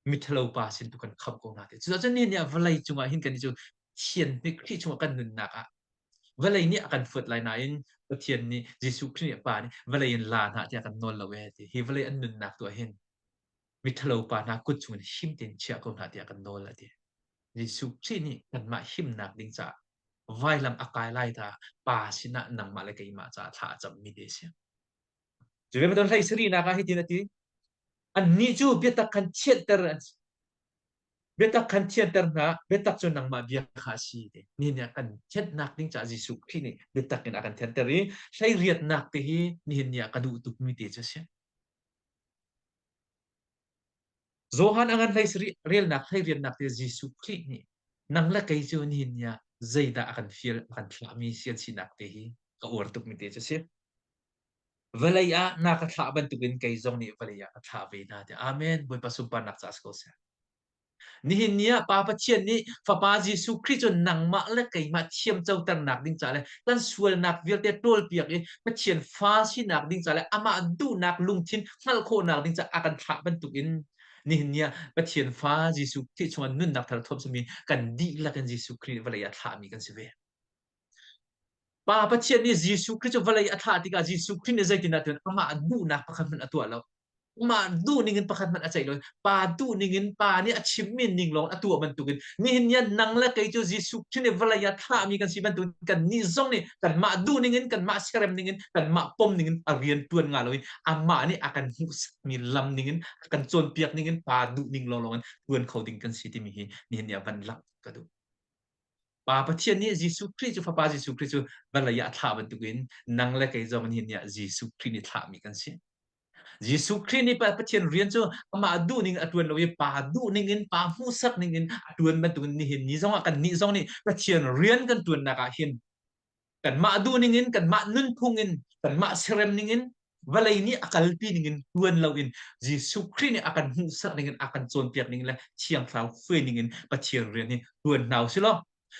Miṭhalo pa sin tu kan khamh ko hna ti. Cucaah cun nihin ni ah vawlei cungah hin kan i cu thian hnik Khrih chungah kan nunnak ah vawlei nih a kan fuat lai nain Pathian nih Jesuh Khrih nih pa nih vawlei in la hna tiah kan nawl lo e ti. Hi vawlei an nunnak tu ah hin miṭhalo pa hna kut chungin him tein chiah ko hna tiah kan nawl a ti. Jesuh Khrih nih kanmah himnak ding caah vailam a kai lai ta pa sinah nangmah le keimah caah thla a cammi te a si. Cu ve, Matan hleisarihnak ah hitin a ti, annih cu biatak kan thianter an si. Biatak kan thianter hna, biatak cu nangmah bia kha a si ti. Nihin ni ah kan thiannak ding caah Jesuh Khrih nih biatak in a kan thianter i hleiriatnak te hi nihin ni ah kan duh tukmi te cu a si. Johan a ngan hleisarih relnak hleiriatnak te Jesuh Khrih nih nang le kei cu nihin ni ah zeidah a kan fial, a kan thlahmi sian sinak te hi ka uar tukmi te cu a si. Vawlei ah na ka thlah bantukin kei zong nih vawlei ah ka thlah ve hna tiah. Amen. Bawipa sunparnak ca si ko seh. Nihin ni ah Pa Pathian nih Fapa Jesuh Khrih cu nangmah le keimah thiamcoternak ding ca le kan sualnak vialte ṭawlpiak i Pathian fa sinak ding ca le amah duhnak lungthin hngalh khawhnak ding ca a kan thlah bantukin nihin ni ah Pathian fa Jesuh Khrih chungah nunnak thar a thuamsami kan dihlak in Jesuh Khrih nih vawlei ah thlahmi kan si ve. Pa Pathian nih Jesuh Khrih cu vawlei a thlah tikah Jesuh Khrih nih zeitindah tuan amah duhnak pakhat hmanh a tuah lo. Amah duh ningin pakhat hmanh a ceih lo. Pa duh ningin, pa nih a chimmi ning lawng a tuah bantukin nihin ni ah nang le kei cu Jesuh Khrih nih vawlei ah thlahmi kan si bantukin kannih zong nih kanmah duh ningin, kanmah serem ningin, kanmah pom ningin a rian ṭuan ngah loin amah nih a kan hmuhsakmi lam ningin, a kan cawnpiak ningin pa duh ning lawnglawng in ṭuan kho ding kan si timi hi nihin ni ah van lak ka duh. Pa Pathian nih Jesuh Khrih cu, Fapa Jesuh Khrih cu vawlei ah a thlah bantukin nang le kei zong nihin ni ah Jesuh Khrih nih thlahmi kan si. Jesuh Khrih nih Pa Pathian rian cu amah duh ningin a ṭuan lo i pa duh ningin, pa hmuhsak ningin a ṭuan bantukin nihin ni zongah kannih zong nih Pathian rian kan ṭuannak ah hin kanmah duh ningin, kanmah nunphung in, kanmah serem ningin, vawlei nih a kalpi ningin ṭuan loin Jesuh Khrih nih a kan hmuhsak ningin, a kan cawnpiak ningin le thiangthlau hruai ningin Pathian rian hi ṭuan hna u si law.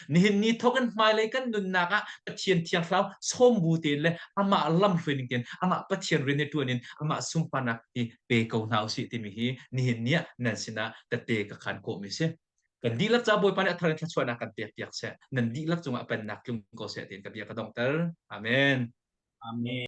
Nihin ni thawk in hmailei kan nunnak ah Pathian thiangthlau sawmbu tein le amah lam hruai ning tein amah Pathian rian hi ṭuan in amah sunparnak hi pe ko hna u sih timi hi nihin ni ah nan sinah tete ka khan khawhmi si. Kan dihlak ca Bawipa nih a thar in thluachuahnak kan pekpiak seh. Nan dihlak cungah a pennak tlung ko seh, tiin ka bia ka donghter. Amen. Amen.